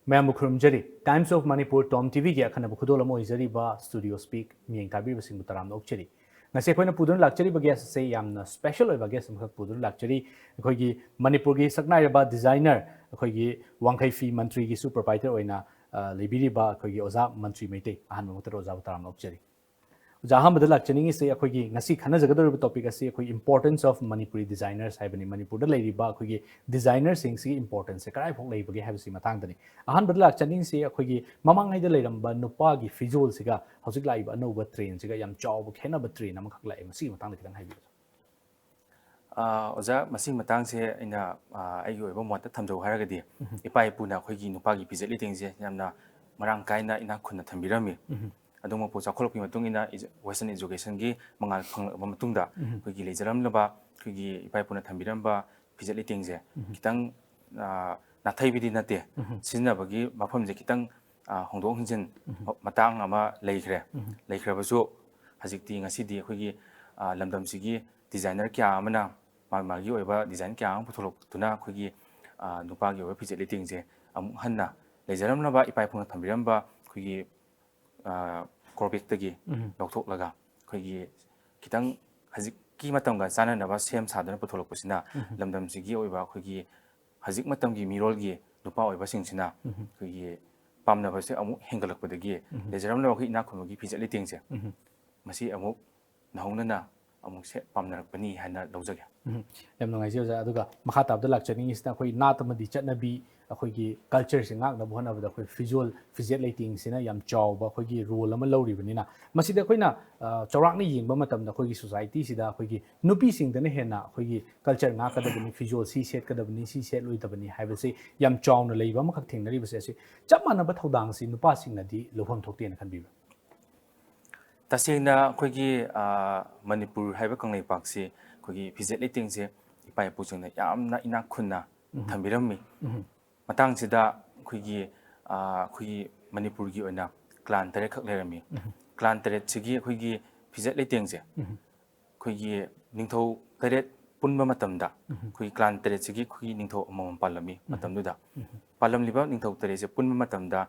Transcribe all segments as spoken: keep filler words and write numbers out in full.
ꯃꯌꯥꯝꯕꯨ ꯈꯨꯔꯨꯝꯖꯔꯤ꯫ Times of Manipur, ꯇꯣꯝ ꯇꯤꯚꯤꯒꯤ ꯑꯈꯟꯅꯕ ꯈꯨꯗꯣꯜ ꯑꯃ ꯑꯣꯏꯖꯔꯤꯕ Studio Speak ꯃꯤꯠꯌꯦꯡ ꯇꯥꯕꯤꯕꯁꯤꯡꯕꯨ ꯇꯔꯥꯝꯅ ꯑꯣꯛꯆꯔꯤ꯫ ꯉꯁꯤ ꯑꯩꯈꯣꯏꯅ ꯄꯨꯗꯨꯅ ꯂꯥꯛꯆꯔꯤꯕ guest ꯑꯁꯦ ꯌꯥꯝꯅ special ꯑꯣꯏꯕ guest ꯑꯃꯈꯛ ꯄꯨꯗꯨꯅ ꯂꯥꯛꯆꯔꯤ꯫ ꯑꯩꯈꯣꯏꯒꯤ ꯃꯅꯤꯄꯨꯔꯒꯤ ꯁꯛꯅꯥꯏꯔꯕ designer, ꯑꯩꯈꯣꯏꯒꯤ ꯋꯥꯡꯈꯩ ꯐꯤ ꯃꯟꯇ꯭ꯔꯤꯒꯤꯁꯨ proprietor ꯑꯣꯏꯅ, ꯑ, ꯂꯩꯕꯤꯔꯤꯕ ꯑꯩꯈꯣꯏꯒꯤ ꯑꯣꯖꯥ ꯃꯟꯇ꯭ꯔꯤ ꯃꯩꯇꯩ, ꯑꯍꯥꯟꯕ ꯃꯛꯇꯗ ꯑꯣꯖꯥꯕꯨ ꯇꯔꯥꯝꯅ ꯑꯣꯛꯆꯔꯤ꯫ ꯑꯣꯖꯥ, ꯑꯍꯥꯟꯕꯗ ꯂꯥꯛꯆꯅꯤꯡꯉꯤꯁꯦ ꯑꯩꯈꯣꯏꯒꯤ ꯉꯁꯤ ꯈꯟꯅꯖꯒꯗꯧꯔꯤꯕ topic ꯑꯁꯤ ꯑꯩꯈꯣꯏ importance of Manipuri designers ꯍꯥꯏꯕꯅꯤ꯫ ꯃꯅꯤꯄꯨꯔꯗ ꯂꯩꯔꯤꯕ ꯑꯩꯈꯣꯏꯒꯤ designerꯁꯤꯡꯁꯤꯒꯤ importanceꯁꯦ ꯀꯗꯥꯏꯐꯥꯎ ꯂꯩꯕꯒꯦ ꯍꯥꯏꯕꯁꯤ ꯃꯇꯥꯡꯗꯅꯤ꯫ ꯑꯍꯥꯟꯕꯗ ꯂꯥꯛꯆꯅꯤꯡꯉꯤꯁꯤ ꯑꯩꯈꯣꯏꯒꯤ ꯃꯃꯥꯡꯉꯩꯗ ꯂꯩꯔꯝꯕ ꯅꯨꯄꯥꯒꯤ ꯐꯤꯖꯣꯜꯁꯤꯒ ꯍꯧꯖꯤꯛ ꯂꯥꯛꯏꯕ ꯑꯅꯧꯕ trendꯁꯤꯒ ꯌꯥꯝ ꯆꯥꯎꯕ ꯈꯦꯠꯅꯕ trend ꯑꯃꯈꯛ ꯂꯥꯛꯑꯦ꯫ ꯃꯁꯤꯒꯤ ꯃꯇꯥꯡꯗ ꯈꯤꯇꯪ ꯍꯥꯏꯕꯤꯌꯨ꯫ ꯑꯥ, ꯑꯣꯖꯥ, ꯃꯁꯤꯒꯤ ꯃꯇꯥꯡꯁꯦ ꯑꯩꯅ, ꯑꯥ, ꯑꯩꯒꯤ ꯑꯣꯏꯕ ꯃꯣꯠꯇ ꯊꯝꯖꯧ ꯍꯥꯏꯔꯒꯗꯤ, ꯎꯝ꯫ ꯏꯄꯥ ꯏꯄꯨꯅ ꯑꯩꯈꯣꯏꯒꯤ ꯅꯨꯄꯥꯒꯤ ꯐꯤꯖꯦꯠ ꯂꯩꯇꯦꯡꯁꯦ ꯌꯥꯝꯅ ꯃꯔꯥꯡ ꯀꯥꯏꯅ ꯏꯅꯥꯛ ꯈꯨꯟꯅ ꯊꯝꯕꯤꯔꯝꯃꯤ꯫ ꯎꯝ꯫ ꯑꯗꯨꯃꯛꯄꯨ ꯆꯥꯎꯈꯠꯂꯛꯄꯒꯤ ꯃꯇꯨꯡ ꯏꯟꯅ, edu-, western educationꯒꯤ ꯃꯉꯥꯜ ꯐꯪꯂꯛꯂꯕ ꯃꯇꯨꯡꯗ, ꯎꯝ꯫ ꯑꯩꯈꯣꯏꯒꯤ ꯂꯩꯖꯔꯝꯂꯕ, ꯑꯩꯈꯣꯏꯒꯤ ꯏꯄꯥ ꯏꯄꯨꯅ ꯊꯝꯕꯤꯔꯝꯕ ꯐꯤꯖꯦꯠ ꯂꯩꯇꯦꯡꯁꯦ, ꯎꯝ꯫ ꯈꯤꯇꯪ, ꯑꯥ, ꯅꯥꯊꯩꯕꯗꯤ ꯅꯠꯇꯦ, ꯎꯝ꯫ ꯁꯤꯖꯤꯟꯅꯕꯒꯤ ꯃꯐꯝꯁꯦ ꯈꯤꯇꯪ, ꯑꯥ, ꯍꯣꯡꯗꯣꯛ ꯍꯣꯡꯖꯤꯟ ꯎꯝ꯫ ꯃꯇꯥꯡ ꯑꯃ ꯂꯩꯈ꯭ꯔꯦ꯫ ꯎꯝ꯫ ꯂꯩꯈ꯭ꯔꯕꯁꯨ ꯍꯧꯖꯤꯛꯇꯤ, ꯉꯁꯤꯗꯤ ꯑꯩꯈꯣꯏꯒꯤ, ꯑꯥ, ꯂꯝꯗꯝꯁꯤꯒꯤ designer ꯀꯌꯥ ꯑꯃꯅ ꯃꯥꯒꯤ ꯃꯥꯒꯤ ꯑꯣꯏꯕ design ꯀꯌꯥ ꯑꯃ ꯄꯨꯊꯣꯛꯂꯛꯇꯨꯅ ꯑꯩꯈꯣꯏꯒꯤ, ꯑ, ꯅꯨꯄꯥꯒꯤ ꯑꯣꯏꯕ ꯐꯤꯖꯦꯠ ꯂꯩꯇꯦꯡꯁꯦ ꯑꯃꯨꯛ ꯍꯟꯅ ꯂꯩꯖꯔꯝꯂꯕ ꯏꯄꯥ ꯏꯄꯨꯅ ꯊꯝꯕꯤꯔꯝꯕ ꯑꯩꯈꯣꯏꯒꯤ, ꯑ, ꯀꯣꯔꯕꯦꯛꯇꯒꯤ ꯎꯝ꯫ ꯂꯧꯊꯣꯛꯂꯒ ꯑꯩꯈꯣꯏꯒꯤ ꯈꯤꯇꯪ ꯍꯧꯖꯤꯛꯀꯤ ꯃꯇꯝꯒ ꯆꯥꯟꯅꯅꯕ ꯁꯦꯝ ꯁꯥꯗꯨꯅ ꯄꯨꯊꯣꯛꯂꯛꯄꯁꯤꯅ ꯎꯝ꯫ ꯂꯝꯗꯝꯁꯤꯒꯤ ꯑꯣꯏꯕ ꯑꯩꯈꯣꯏꯒꯤ ꯍꯧꯖꯤꯛ ꯃꯇꯝꯒꯤ ꯃꯤꯔꯣꯜꯒꯤ ꯅꯨꯄꯥ ꯑꯣꯏꯕꯁꯤꯡꯁꯤꯅ ꯎꯝ꯫ ꯑꯩꯈꯣꯏꯒꯤ ꯄꯥꯝꯅꯕꯁꯦ ꯑꯃꯨꯛ ꯍꯦꯟꯒꯠꯂꯛꯄꯗꯒꯤ ꯎꯝ꯫ ꯂꯩꯖꯔꯝꯂꯕ ꯑꯩꯈꯣꯏ ꯏꯅꯥꯛ ꯈꯨꯟꯕꯒꯤ ꯐꯤꯖꯦꯠ ꯂꯩꯇꯦꯡꯁꯦ ꯎꯝ꯫ ꯃꯁꯤ ꯑꯃꯨꯛ ꯅꯧꯍꯧꯅꯅ ꯑꯃꯨꯛꯁꯦ ꯄꯥꯝꯅꯔꯛꯄꯅꯤ ꯍꯥꯏꯅ ꯂꯧꯖꯒꯦ꯫ ꯎꯝ, ꯌꯥꯝ ꯅꯨꯡꯉꯥꯏꯖꯩ ꯑꯣꯖꯥ꯫ ꯑꯗꯨꯒ ꯃꯈꯥ ꯇꯥꯕꯗ ꯂꯥꯛꯆꯅꯤꯡꯉꯤꯁꯤꯅ ꯑꯩꯈꯣꯏ ꯅꯥꯠ ꯑꯃꯗꯤ ꯆꯠꯅꯕꯤ, ꯑꯩꯈꯣꯏꯒꯤ cultureꯁꯦ ꯉꯥꯛꯅꯕ ꯍꯣꯠꯅꯕꯗ ꯑꯩꯈꯣꯏ ꯐꯤꯖꯣꯜ, ꯐꯤꯖꯦꯠ ꯂꯩꯇꯦꯡꯁꯤꯅ ꯌꯥꯝ ꯆꯥꯎꯕ ꯑꯩꯈꯣꯏꯒꯤ role ꯑꯃ ꯂꯧꯔꯤꯕꯅꯤꯅ, ꯃꯁꯤꯗ ꯑꯩꯈꯣꯏꯅ, ꯑ, ꯆꯥꯎꯔꯥꯛꯅ ꯌꯦꯡꯕ ꯃꯇꯝꯗ ꯑꯩꯈꯣꯏꯒꯤ societyꯁꯤꯗ ꯑꯩꯈꯣꯏꯒꯤ ꯅꯨꯄꯤꯁꯤꯡꯗꯅ ꯍꯦꯟꯅ ꯑꯩꯈꯣꯏꯒꯤ culture ꯉꯥꯛꯀꯗꯕꯅꯤ, ꯐꯤꯖꯣꯜ ꯁꯤ ꯁꯦꯠꯀꯗꯕꯅꯤ, ꯁꯤ ꯁꯦꯠꯂꯣꯏꯗꯕꯅꯤ ꯍꯥꯏꯕꯁꯤ ꯌꯥꯝ ꯆꯥꯎꯅ ꯂꯩꯕ ꯑꯃꯈꯛ ꯊꯦꯡꯅꯔꯤꯕꯁꯦ, ꯑꯁꯤ ꯆꯞ ꯃꯥꯟꯅꯕ ꯊꯧꯗꯥꯡꯁꯤ ꯅꯨꯄꯥꯁꯤꯡꯅꯗꯤ ꯂꯧꯐꯝ ꯊꯣꯛꯇꯦꯅ ꯈꯟꯕꯤꯕ꯭ꯔꯥ? ꯇꯁꯦꯡꯅ ꯑꯩꯈꯣꯏꯒꯤ, ꯑ, ꯃꯅꯤꯄꯨꯔ ꯍꯥꯏꯕ ꯀꯪꯂꯩꯄꯥꯛꯁꯤ ꯑꯩꯈꯣꯏꯒꯤ ꯐꯤꯖꯦꯠ ꯂꯩꯇꯦꯡꯁꯦ ꯏꯄꯥ ꯏꯄꯨꯁꯤꯡꯅ ꯌꯥꯝꯅ ꯏꯅꯥꯛ ꯈꯨꯟꯅ ꯎꯝ꯫ ꯊꯝꯕꯤꯔꯝꯃꯤ꯫ ꯎꯝ꯫ ꯃꯇꯥꯡꯁꯤꯗ ꯑꯩꯈꯣꯏꯒꯤ, ꯑ, ꯑꯩꯈꯣꯏꯒꯤ ꯃꯅꯤꯄꯨꯔꯒꯤ ꯑꯣꯏꯅ clan ꯇꯔꯦꯠꯈꯛ ꯂꯩꯔꯝꯃꯤ꯫ ꯎꯝ꯫ Clan ꯇꯔꯦꯠꯁꯤꯒꯤ ꯑꯩꯈꯣꯏꯒꯤ ꯐꯤꯖꯦꯠ ꯂꯩꯇꯦꯡꯁꯦ ꯎꯝ꯫ ꯑꯩꯈꯣꯏꯒꯤ ꯅꯤꯡꯊꯧ ꯇꯔꯦꯠ ꯄꯨꯟꯕ ꯃꯇꯝꯗ ꯑꯩꯈꯣꯏꯒꯤ ꯀ꯭ꯂꯥꯟ ꯇꯔꯦꯠꯁꯤꯒꯤ ꯑꯩꯈꯣꯏꯒꯤ ꯅꯤꯡꯊꯧ ꯑꯃꯃꯝ ꯄꯥꯜꯂꯝꯃꯤ꯫ ꯃꯇꯝꯗꯨꯗ ꯄꯥꯜꯂꯝꯂꯤꯕ ꯅꯤꯡꯊꯧ ꯇꯔꯦꯠꯁꯦ ꯄꯨꯟꯕ ꯃꯇꯝꯗ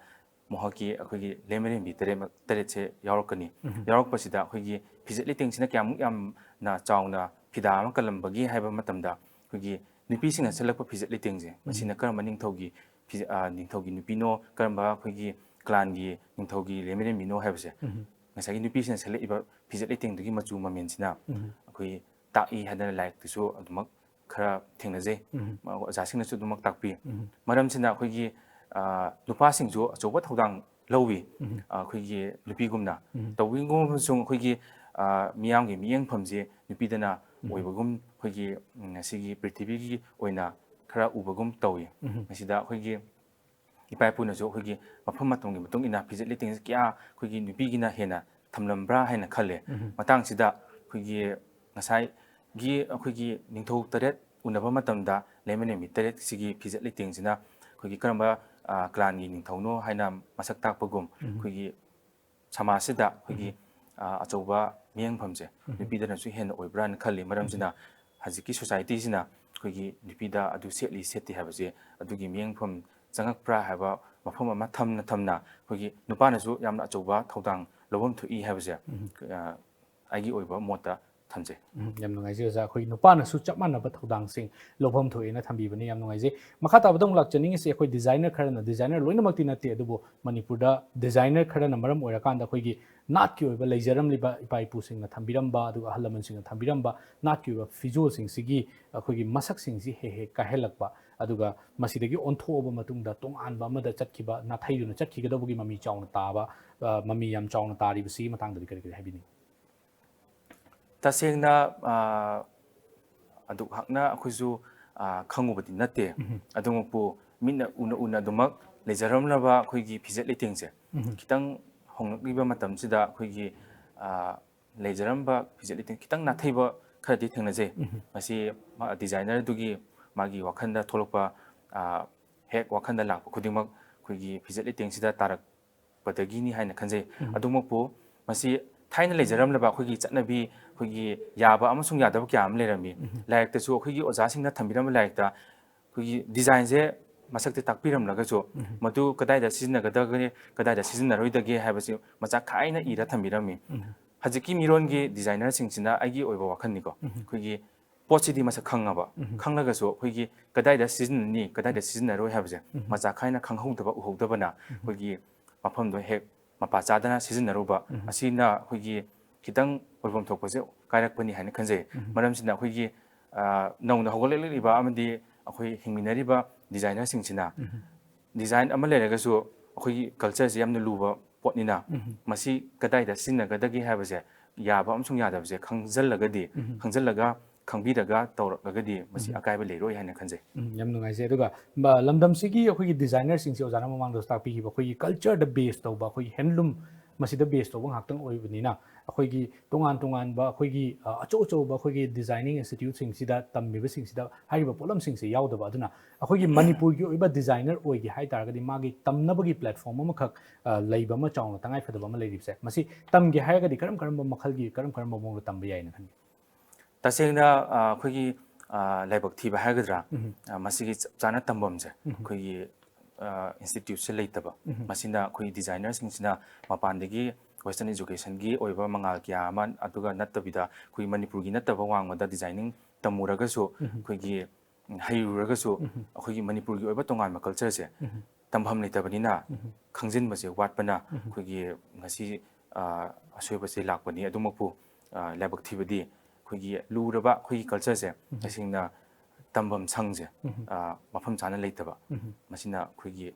ꯃꯍꯥꯛꯀꯤ ꯑꯩꯈꯣꯏꯒꯤ ꯂꯩꯃꯔꯦꯟꯕꯤ ꯇꯔꯦꯠꯃꯛ ꯇꯔꯦꯠꯁꯦ ꯌꯥꯎꯔꯛꯀꯅꯤ꯫ ꯌꯥꯎꯔꯛꯄꯁꯤꯗ ꯑꯩꯈꯣꯏꯒꯤ ꯐꯤꯖꯦꯠ ꯂꯩꯇꯦꯡꯁꯤꯅ ꯀꯌꯥꯃꯨꯛ ꯌꯥꯝꯅ ꯆꯥꯎꯅ ꯐꯤꯗꯥ ꯑꯃ ꯀꯜꯂꯝꯕꯒꯦ ꯍꯥꯏꯕ ꯃꯇꯝꯗ ꯑꯩꯈꯣꯏꯒꯤ ꯅꯨꯄꯤꯁꯤꯡꯅ ꯁꯦꯠꯂꯛꯄ ꯐꯤꯖꯦꯠ ꯂꯩꯇꯦꯡꯁꯦ ꯃꯁꯤꯅ ꯀꯔꯝꯕ ꯅꯤꯡꯊꯧꯒꯤ ꯐꯤꯖꯦ-, ꯑ, ꯅꯤꯡꯊꯧꯒꯤ ꯅꯨꯄꯤꯅꯣ, ꯀꯔꯝꯕ ꯑꯩꯈꯣꯏꯒꯤ ꯀ꯭ꯂꯥꯟꯒꯤ ꯅꯤꯡꯊꯧꯒꯤ ꯂꯩꯃꯔꯦꯟꯕꯤꯅꯣ ꯍꯥꯏꯕꯁꯦ ꯉꯁꯥꯏꯒꯤ ꯅꯨꯄꯤꯁꯤꯅ ꯁꯦꯠꯂꯛꯏꯕ ꯐꯤꯖꯦꯠ ꯂꯩꯇꯦꯡꯗꯨꯒꯤ ꯃꯆꯨ ꯃꯃꯦꯟꯁꯤꯅ ꯑꯩꯈꯣꯏ ꯇꯥꯛꯏ ꯍꯥꯏꯗꯅ ꯂꯥꯏꯔꯤꯛꯇꯁꯨ ꯑꯗꯨꯃꯛ ꯈꯔ ꯊꯦꯡꯅꯖꯩ꯫ ꯑꯣꯖꯥꯁꯤꯡꯅꯁꯨ ꯑꯗꯨꯃꯛ ꯇꯥꯛꯄꯤ꯫ ꯃꯔꯝꯁꯤꯅ ꯑꯩꯈꯣꯏꯒꯤ, ꯑ, ꯅꯨꯄꯥꯁꯤꯡꯁꯨ ꯑꯆꯧꯕ ꯊꯧꯗꯥꯡ ꯂꯧꯏ꯫ ꯑ, ꯑꯩꯈꯣꯏꯒꯤ ꯅꯨꯄꯤꯒꯨꯝꯅ ꯇꯧꯕꯤꯒꯨꯝ ꯑꯃꯁꯨꯡ ꯑꯩꯈꯣꯏꯒꯤ, ꯑ, ꯃꯤꯌꯥꯝꯒꯤ ꯃꯤꯠꯌꯦꯡꯐꯝꯁꯦ ꯅꯨꯄꯤꯗꯅ ꯑꯣꯏꯕꯒꯨꯝ ꯑꯩꯈꯣꯏꯒꯤ, ꯎꯝ, ꯉꯁꯤꯒꯤ ꯄ꯭ꯔꯤꯊꯤꯕꯤꯒꯤ ꯑꯣꯏꯅ ꯈꯔ ꯎꯕꯒꯨꯝ ꯇꯧꯏ꯫ ꯃꯁꯤꯗ ꯑꯩꯈꯣꯏꯒꯤ ꯏꯄꯥ ꯏꯄꯨꯅꯁꯨ ꯑꯩꯈꯣꯏꯒꯤ ꯃꯐꯝ ꯃꯇꯝꯒꯤ ꯃꯇꯨꯡ ꯏꯟꯅ ꯐꯤꯖꯦꯠ ꯂꯩꯇꯦꯡꯁꯦ ꯀꯌꯥ ꯑꯩꯈꯣꯏꯒꯤ ꯅꯨꯄꯤꯒꯤꯅ ꯍꯦꯟꯅ ꯊꯝꯂꯝꯕ꯭ꯔꯥ ꯍꯥꯏꯅ ꯈꯜꯂꯦ꯫ ꯃꯇꯥꯡꯁꯤꯗ ꯑꯩꯈꯣꯏꯒꯤ ꯉꯁꯥꯏꯒꯤ ꯑꯩꯈꯣꯏꯒꯤ ꯅꯤꯡꯊꯧ ꯇꯔꯦꯠ ꯎꯅꯕ ꯃꯇꯝꯗ ꯂꯩꯃꯔꯦꯟꯕꯤ ꯇꯔꯦꯠꯁꯤꯒꯤ ꯐꯤꯖꯦꯠ ꯂꯩꯇꯦꯡꯁꯤꯅ ꯑꯩꯈꯣꯏꯒꯤ ꯀꯔꯝꯕ, ꯑ, ꯀ꯭ꯂꯥꯟꯒꯤ ꯅꯤꯡꯊꯧꯅꯣ ꯍꯥꯏꯅ ꯃꯁꯛ ꯇꯥꯛꯄꯒꯨꯝ ꯑꯩꯈꯣꯏꯒꯤ ꯁꯃꯥꯖꯁꯤꯗ ꯑꯩꯈꯣꯏꯒꯤ, ꯑ, ꯑꯆꯧꯕ ꯃꯤꯠꯌꯦꯡꯐꯝꯁꯦ ꯅꯨꯄꯤꯗꯅꯁꯨ ꯍꯦꯟꯅ ꯑꯣꯏꯕ꯭ꯔꯥꯅ ꯈꯜꯂꯤ꯫ ꯃꯔꯝꯁꯤꯅ ꯍꯧꯖꯤꯛꯀꯤ ꯁꯣꯁꯥꯏꯇꯤꯁꯤꯅ ꯑꯩꯈꯣꯏꯒꯤ ꯅꯨꯄꯤꯗ ꯑꯗꯨ ꯁꯦꯠꯂꯤ ꯁꯦꯠꯇꯦ ꯍꯥꯏꯕꯁꯦ ꯑꯗꯨꯒꯤ ꯃꯤꯠꯌꯦꯡꯐꯝ ꯆꯪꯉꯛꯄ꯭ꯔꯥ ꯍꯥꯏꯕ ꯃꯐꯝ ꯑꯃ ꯊꯝꯅ ꯊꯝꯅ ꯑꯩꯈꯣꯏꯒꯤ ꯅꯨꯄꯥꯅꯁꯨ ꯌꯥꯝꯅ ꯑꯆꯧꯕ ꯊꯧꯗꯥꯡ ꯂꯧꯐꯝ ꯊꯣꯛꯏ ꯍꯥꯏꯕꯁꯦ, ꯑ, ꯑꯩꯒꯤ ꯑꯣꯏꯕ ꯃꯣꯠꯇ ꯊꯝꯖꯩ꯫ ꯎꯝ, ꯌꯥꯝ ꯅꯨꯡꯉꯥꯏꯖꯩ ꯑꯣꯖꯥ꯫ ꯑꯩꯈꯣꯏ ꯅꯨꯄꯥꯅꯁꯨ ꯆꯞ ꯃꯥꯟꯅꯕ ꯊꯧꯗꯥꯡꯁꯤꯡ ꯂꯧꯐꯝ ꯊꯣꯛꯑꯦꯅ ꯊꯝꯕꯤꯕꯅꯤ, ꯌꯥꯝ ꯅꯨꯡꯉꯥꯏꯖꯩ꯫ ꯃꯈꯥ ꯇꯥꯕꯗ ꯑꯃꯨꯛ ꯂꯥꯛꯆꯅꯤꯡꯉꯤꯁꯦ, ꯑꯩꯈꯣꯏ ꯗꯤꯖꯥꯏꯅꯔ ꯈꯔꯅ, ꯗꯤꯖꯥꯏꯅꯔ ꯂꯣꯏꯅꯃꯛꯇꯤ ꯅꯠꯇꯦ, ꯑꯗꯨꯕꯨ ꯃꯅꯤꯄꯨꯔꯗ ꯗꯤꯖꯥꯏꯅꯔ ꯈꯔꯅ ꯃꯔꯝ ꯑꯣꯏꯔꯀꯥꯟꯗ ꯑꯩꯈꯣꯏꯒꯤ ꯅꯥꯠꯀꯤ ꯑꯣꯏꯕ ꯂꯩꯖꯔꯝꯂꯤꯕ ꯏꯄꯥ ꯏꯄꯨꯁꯤꯡꯅ ꯊꯝꯕꯤꯔꯝꯕ, ꯑꯗꯨꯒ ꯑꯍꯜ ꯂꯃꯟꯁꯤꯡꯅ ꯊꯝꯕꯤꯔꯝꯕ ꯅꯥꯠꯀꯤ ꯑꯣꯏꯕ ꯐꯤꯖꯣꯜꯁꯤꯡꯁꯤꯒꯤ ꯑꯩꯈꯣꯏꯒꯤ ꯃꯁꯛꯁꯤꯡꯁꯤ ꯍꯦꯛ ꯍꯦꯛ ꯀꯥꯏꯍꯜꯂꯛꯄ, ꯑꯗꯨꯒ ꯃꯁꯤꯗꯒꯤ ꯑꯣꯟꯊꯣꯛꯑꯕ ꯃꯇꯨꯡꯗ ꯇꯣꯉꯥꯟꯕ ꯑꯃꯗ ꯆꯠꯈꯤꯕ, ꯅꯥꯊꯩꯗꯨꯅ ꯆꯠꯈꯤꯒꯗꯧꯕꯒꯤ ꯃꯃꯤ ꯆꯥꯎꯅ ꯇꯥꯕ, ꯑ, ꯃꯃꯤ ꯌꯥꯝ ꯆꯥꯎꯅ ꯇꯥꯔꯤꯕꯁꯤꯒꯤ ꯃꯇꯥꯡꯗꯗꯤ ꯀꯔꯤ ꯀꯔꯤ ꯍꯥꯏꯕꯤꯅꯤꯡꯉꯤ? ꯇꯁꯦꯡꯅ, ꯑ, ꯑꯗꯨꯛ ꯍꯛꯅ ꯑꯩꯈꯣꯏꯁꯨ, ꯑ, ꯈꯪꯉꯨꯕꯗꯤ ꯅꯠꯇꯦ꯫ ꯑꯗꯨꯃꯛꯄꯨ ꯃꯤꯠꯅ ꯎꯅ ꯎꯅ ꯑꯗꯨꯃꯛ ꯂꯩꯖꯔꯝꯂꯕ ꯑꯩꯈꯣꯏꯒꯤ ꯐꯤꯖꯦꯠ ꯂꯩꯇꯦꯡꯁꯦ ꯈꯤꯇꯪ ꯍꯣꯡꯂꯛꯂꯤꯕ ꯃꯇꯝꯁꯤꯗ ꯑꯩꯈꯣꯏꯒꯤ, ꯑ, ꯂꯩꯖꯔꯝꯕ ꯐꯤꯖꯦꯠ ꯂꯩꯇꯦꯡ ꯈꯤꯇꯪ ꯅꯥꯊꯩꯕ ꯈꯔꯗꯤ ꯊꯦꯡꯅꯖꯩ꯫ ꯃꯁꯤ ꯃꯥ-, ꯗꯤꯖꯥꯏꯅꯔꯗꯨꯒꯤ ꯃꯥꯒꯤ ꯋꯥꯈꯜꯗ ꯊꯣꯛꯂꯛꯄ, ꯑ, ꯍꯦꯛ ꯋꯥꯈꯜꯗ ꯂꯥꯛꯄ ꯈꯨꯗꯤꯡꯃꯛ ꯑꯩꯈꯣꯏꯒꯤ ꯐꯤꯖꯦꯠ ꯂꯩꯇꯦꯡꯁꯤꯗ ꯇꯥꯔꯛ ꯄꯗꯒꯤꯅꯤ ꯍꯥꯏꯅ ꯈꯟꯖꯩ꯫ ꯑꯗꯨꯃꯛꯄꯨ ꯃꯁꯤ ꯊꯥꯏꯅ ꯂꯩꯖꯔꯝꯂꯕ ꯑꯩꯈꯣꯏꯒꯤ ꯆꯠꯅꯕꯤ ꯑꯩꯈꯣꯏꯒꯤ ꯌꯥꯕ ꯑꯃꯁꯨꯡ ꯌꯥꯗꯕ ꯀꯌꯥ ꯑꯃ ꯂꯩꯔꯝꯃꯤ꯫ ꯂꯥꯏꯔꯤꯛꯇꯁꯨ ꯑꯩꯈꯣꯏꯒꯤ ꯑꯣꯖꯥꯁꯤꯡꯅ ꯊꯝꯕꯤꯔꯝꯕ ꯂꯥꯏꯔꯤꯛꯇ ꯑꯩꯈꯣꯏꯒꯤ ꯗꯤꯖꯥꯏꯟꯁꯦ ꯃꯁꯛꯇꯤ ꯇꯥꯛꯄꯤꯔꯝꯂꯒꯁꯨ, ꯃꯗꯨ ꯀꯗꯥꯏꯗ ꯁꯤꯖꯤꯟꯅꯒꯗꯒꯦ, ꯀꯗꯥꯏꯗ ꯁꯤꯖꯤꯟꯅꯔꯣꯏꯗꯒꯦ ꯍꯥꯏꯕꯁꯤ ꯃꯆꯥ ꯈꯥꯏꯅ ꯏꯔ ꯊꯝꯕꯤꯔꯝꯃꯤ꯫ ꯍꯧꯖꯤꯛꯀꯤ ꯃꯤꯔꯣꯟꯒꯤ ꯗꯤꯖꯥꯏꯅꯔꯁꯤꯡꯁꯤꯅ, ꯑꯩꯒꯤ ꯑꯣꯏꯕ ꯋꯥꯈꯜꯅꯤꯀꯣ, ꯑꯩꯈꯣꯏꯒꯤ ꯄꯣꯠꯁꯤꯗꯤ ꯃꯁꯛ ꯈꯪꯉꯕ, ꯈꯪꯂꯒꯁꯨ ꯑꯩꯈꯣꯏꯒꯤ ꯀꯗꯥꯏꯗ ꯁꯤꯖꯤꯟꯅꯅꯤ, ꯀꯗꯥꯏꯗ ꯁꯤꯖꯤꯟꯅꯔꯣꯏ ꯍꯥꯏꯕꯁꯦ ꯃꯆꯥ ꯈꯥꯏꯅ ꯈꯪꯍꯧꯗꯕ, ꯎꯍꯧꯗꯕꯅ ꯑꯩꯈꯣꯏꯒꯤ ꯃꯐꯝꯗꯣ ꯍꯦꯛ ꯃꯄꯥ ꯆꯥꯗꯅ ꯁꯤꯖꯤꯟꯅꯔꯨꯕ ꯑꯁꯤꯅ ꯑꯩꯈꯣꯏꯒꯤ ꯈꯤꯇꯪ ꯑꯣꯏꯐꯝ ꯊꯣꯛꯄꯁꯦ ꯀꯥꯏꯔꯛꯄꯅꯤ ꯍꯥꯏꯅ ꯈꯟꯖꯩ꯫ ꯃꯔꯝꯁꯤꯅ ꯑꯩꯈꯣꯏꯒꯤ, ꯑ, ꯅꯧꯅ ꯍꯧꯒꯠꯂꯛꯂꯤꯕ ꯑꯃꯗꯤ ꯑꯩꯈꯣꯏ ꯍꯤꯡꯃꯤꯟꯅꯔꯤꯕ ꯗꯤꯖꯥꯏꯅꯔꯁꯤꯡꯁꯤꯅ ꯗꯤꯖꯥꯏꯟ ꯑꯃ ꯂꯩꯔꯒꯁꯨ ꯑꯩꯈꯣꯏꯒꯤ ꯀꯜꯆꯔꯁꯦ ꯌꯥꯝꯅ ꯂꯨꯕ ꯄꯣꯠꯅꯤꯅ ꯃꯁꯤ ꯀꯗꯥꯏꯗ ꯁꯤꯖꯤꯟꯅꯒꯗꯒꯦ ꯍꯥꯏꯕꯁꯦ ꯌꯥꯕ ꯑꯃꯁꯨꯡ ꯌꯥꯗꯕꯁꯦ ꯈꯪꯖꯜꯂꯒꯗꯤ, ꯈꯪꯖꯜꯂꯒ ꯈꯪꯕꯤꯔꯒ ꯇꯧꯔꯛꯂꯒꯗꯤ ꯃꯁꯤ ꯑꯀꯥꯏꯕ ꯂꯩꯔꯣꯏ ꯍꯥꯏꯅ ꯈꯟꯖꯩ꯫ ꯎꯝ, ꯌꯥꯝ ꯅꯨꯡꯉꯥꯏꯖꯩ꯫ ꯑꯗꯨꯒ ꯃ-, ꯂꯝꯗꯝꯁꯤꯒꯤ ꯑꯩꯈꯣꯏꯒꯤ ꯗꯤꯖꯥꯏꯅꯔꯁꯤꯡꯁꯦ ꯑꯣꯖꯥꯅ ꯃꯃꯥꯡꯗꯁꯨ ꯇꯥꯛꯄꯤꯈꯤꯕ ꯑꯩꯈꯣꯏꯒꯤ ꯀꯜꯆꯔꯗ ꯕꯦꯁ ꯇꯧꯕ, ꯑꯩꯈꯣꯏꯒꯤ ꯍꯦꯟꯂꯨꯝ ꯃꯁꯤꯗ ꯕꯦꯁ ꯇꯧꯕ ꯉꯥꯛꯇꯪ ꯑꯣꯏꯕꯅꯤꯅ ꯑꯩꯈꯣꯏꯒꯤ ꯇꯣꯉꯥꯟ ꯇꯣꯉꯥꯟꯕ ꯑꯩꯈꯣꯏꯒꯤ, ꯑ, ꯑꯆꯧ ꯑꯆꯧꯕ ꯑꯩꯈꯣꯏꯒꯤ ꯗꯤꯖꯥꯏꯅꯤꯡ ꯏꯟꯁꯇꯤꯇ꯭ꯌꯨꯠꯁꯤꯡꯁꯤꯗ ꯇꯝꯃꯤꯕꯁꯤꯡꯁꯤꯗ ꯍꯥꯏꯔꯤꯕ ꯄꯣꯠꯂꯝꯁꯤꯡꯁꯦ ꯌꯥꯎꯗꯕ꯫ ꯑꯗꯨꯅ ꯑꯩꯈꯣꯏꯒꯤ ꯃꯅꯤꯄꯨꯔꯒꯤ ꯑꯣꯏꯕ ꯗꯤꯖꯥꯏꯅꯔ ꯑꯣꯏꯒꯦ ꯍꯥꯏ ꯇꯥꯔꯒꯗꯤ ꯃꯥꯒꯤ ꯇꯝꯅꯕꯒꯤ ꯄ꯭ꯂꯦꯠꯐꯣꯝ ꯑꯃꯈꯛ, ꯑ, ꯂꯩꯕ ꯑꯃ ꯆꯥꯎꯅ ꯇꯉꯥꯏ ꯐꯗꯕ ꯑꯃ ꯂꯩꯔꯤꯕꯁꯦ, ꯃꯁꯤ ꯇꯝꯒꯦ ꯍꯥꯏꯔꯒꯗꯤ ꯀꯔꯝ ꯀꯔꯝꯕ ꯃꯈꯜꯒꯤ, ꯀꯔꯝ ꯀꯔꯝꯕ ꯃꯑꯣꯡꯗ ꯇꯝꯕ ꯌꯥꯏꯅ ꯈꯟꯒꯦ? ꯇꯁꯦꯡꯅ, ꯑ, ꯑꯩꯈꯣꯏꯒꯤ, ꯑ, ꯂꯥꯏꯕꯛ ꯊꯤꯕ ꯍꯥꯏꯒꯗ꯭ꯔꯥ, ꯑ, ꯃꯁꯤꯒꯤ ꯆꯞ ꯆꯥꯅ ꯇꯝꯐꯝꯁꯦ ꯑꯩꯈꯣꯏꯒꯤ, ꯑ, ꯏꯟꯁꯇꯤꯇ꯭ꯌꯨꯠꯁꯦ ꯂꯩꯇꯕ꯫ ꯃꯁꯤꯅ ꯑꯩꯈꯣꯏ ꯗꯤꯖꯥꯏꯅꯔꯁꯤꯡꯁꯤꯅ ꯃꯄꯥꯟꯗꯒꯤ ꯋꯦꯁꯇꯔꯟ ꯏꯖꯨꯀꯦꯁꯟꯒꯤ ꯑꯣꯏꯕ ꯃꯉꯥꯜ ꯀꯌꯥ ꯑꯃ, ꯑꯗꯨꯒ ꯅꯠꯇꯕꯤꯗ ꯑꯩꯈꯣꯏ ꯃꯅꯤꯄꯨꯔꯒꯤ ꯅꯠꯇꯕ ꯋꯥꯡꯃꯗ ꯗꯤꯖꯥꯏꯅꯤꯡ ꯇꯝꯃꯨꯔꯒꯁꯨ, ꯑꯩꯈꯣꯏꯒꯤ ꯍꯩꯔꯨꯔꯒꯁꯨ ꯑꯩꯈꯣꯏꯒꯤ ꯃꯅꯤꯄꯨꯔꯒꯤ ꯑꯣꯏꯕ ꯇꯣꯉꯥꯟꯕ ꯀꯜꯆꯔꯁꯦ ꯇꯝꯐꯝ ꯂꯩꯇꯕꯅꯤꯅ ꯈꯪꯖꯤꯟꯕꯁꯦ ꯋꯥꯠꯄꯅ ꯑꯩꯈꯣꯏꯒꯤ ꯉꯁꯤ, ꯑ, ꯑꯁꯣꯏꯕꯁꯦ ꯂꯥꯛꯄꯅꯤ꯫ ꯑꯗꯨꯃꯛꯄꯨ, ꯑ, ꯂꯥꯏꯕꯛ ꯊꯤꯕꯗꯤ ꯑꯩꯈꯣꯏꯒꯤ ꯂꯨꯔꯕ ꯑꯩꯈꯣꯏꯒꯤ ꯀꯜꯆꯔꯁꯦ ꯇꯁꯦꯡꯅ ꯇꯝꯐꯝ ꯁꯪꯁꯦ, ꯑ, ꯃꯐꯝ ꯆꯥꯅ ꯂꯩꯇꯕ, ꯃꯁꯤꯅ ꯑꯩꯈꯣꯏꯒꯤ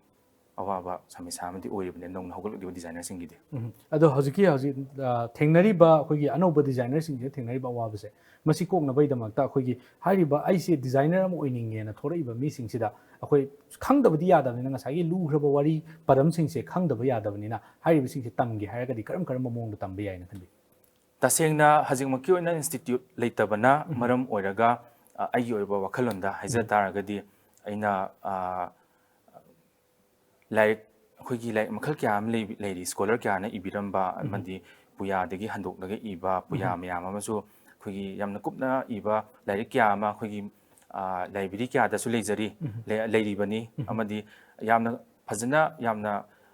ꯑꯋꯥꯕ ꯁꯃꯁ꯭ꯌꯥ ꯑꯃꯗꯤ ꯑꯣꯏꯔꯤꯕꯅꯤ ꯅꯧꯅ ꯍꯧꯒꯠꯂꯛꯂꯤꯕ ꯗꯤꯖꯥꯏꯅꯔꯁꯤꯡꯒꯤꯗꯤ꯫ ꯎꯝ꯫ ꯑꯗꯣ ꯍꯧꯖꯤꯛꯀꯤ ꯍꯧꯖꯤꯛ, ꯑ, ꯊꯦꯡꯅꯔꯤꯕ ꯑꯩꯈꯣꯏꯒꯤ ꯑꯅꯧꯕ ꯗꯤꯖꯥꯏꯅꯔꯁꯤꯡꯁꯤꯅ ꯊꯦꯡꯅꯔꯤꯕ ꯑꯋꯥꯕꯁꯦ, ꯃꯁꯤ ꯀꯣꯛꯅꯕꯒꯤꯗꯃꯛꯇ ꯑꯩꯈꯣꯏꯒꯤ ꯍꯥꯏꯔꯤꯕ "ꯑꯩꯁꯦ ꯗꯤꯖꯥꯏꯅꯔ ꯑꯃ ꯑꯣꯏꯅꯤꯡꯉꯦꯅ" ꯊꯣꯔꯛꯏꯕ ꯃꯤꯁꯤꯡꯁꯤꯗ ꯑꯩꯈꯣꯏ ꯈꯪꯗꯕꯗꯤ ꯌꯥꯗꯕꯅꯤꯅ, ꯉꯁꯥꯏꯒꯤ ꯂꯨꯈ꯭ꯔꯕ ꯋꯥꯔꯤ ꯄꯗꯝꯁꯤꯡꯁꯦ ꯈꯪꯗꯕ ꯌꯥꯗꯕꯅꯤꯅ, ꯍꯥꯏꯔꯤꯕꯁꯤꯡꯁꯦ ꯇꯝꯒꯦ ꯍꯥꯏꯔꯒꯗꯤ ꯀꯔꯝ ꯀꯔꯝꯕ ꯃꯑꯣꯡꯗ ꯇꯝꯕ ꯌꯥꯏꯅ ꯈꯟꯕꯤ? ꯇꯁꯦꯡꯅ ꯍꯧꯖꯤꯛꯃꯛꯀꯤ ꯑꯣꯏꯅ ꯏꯟꯁꯇꯤꯇ꯭ꯌꯨꯠ ꯂꯩꯇꯕꯅ ꯃꯔꯝ ꯑꯣꯏꯔꯒ, ꯑ, ꯑꯩꯒꯤ ꯑꯣꯏꯕ ꯋꯥꯈꯜꯂꯣꯟꯗ ꯍꯥꯏꯖ ꯇꯥꯔꯒꯗꯤ, ꯑꯩꯅ, ꯑ, ꯂꯥꯏꯔꯤꯛ, ꯑꯩꯈꯣꯏꯒꯤ ꯂꯥꯏꯔꯤꯛ ꯃꯈꯜ ꯀꯌꯥ ꯑꯃ ꯂꯩ-, ꯂꯩꯔꯤ, ꯁ꯭ꯀꯣꯂꯔ ꯀꯌꯥꯅ ꯏꯕꯤꯔꯝꯕ ꯑꯃꯗꯤ ꯄꯨꯌꯥꯗꯒꯤ ꯍꯟꯗꯣꯛꯂꯒ ꯏꯕ ꯄꯨꯌꯥ ꯃꯌꯥꯝ ꯑꯃꯁꯨ ꯑꯩꯈꯣꯏꯒꯤ ꯌꯥꯝꯅ ꯀꯨꯞꯅ ꯏꯕ ꯂꯥꯏꯔꯤꯛ ꯀꯌꯥ ꯑꯃ ꯑꯩꯈꯣꯏꯒꯤ, ꯑ, ꯂꯥꯏꯕ꯭ꯔꯦꯔꯤ ꯀꯌꯥꯗꯁꯨ ꯂꯩꯖꯔꯤ, ꯂꯩ-, ꯂꯩꯔꯤꯕꯅꯤ꯫ ꯑꯃꯗꯤ ꯌꯥꯝꯅ ꯐꯖꯅ, ꯌꯥꯝꯅ,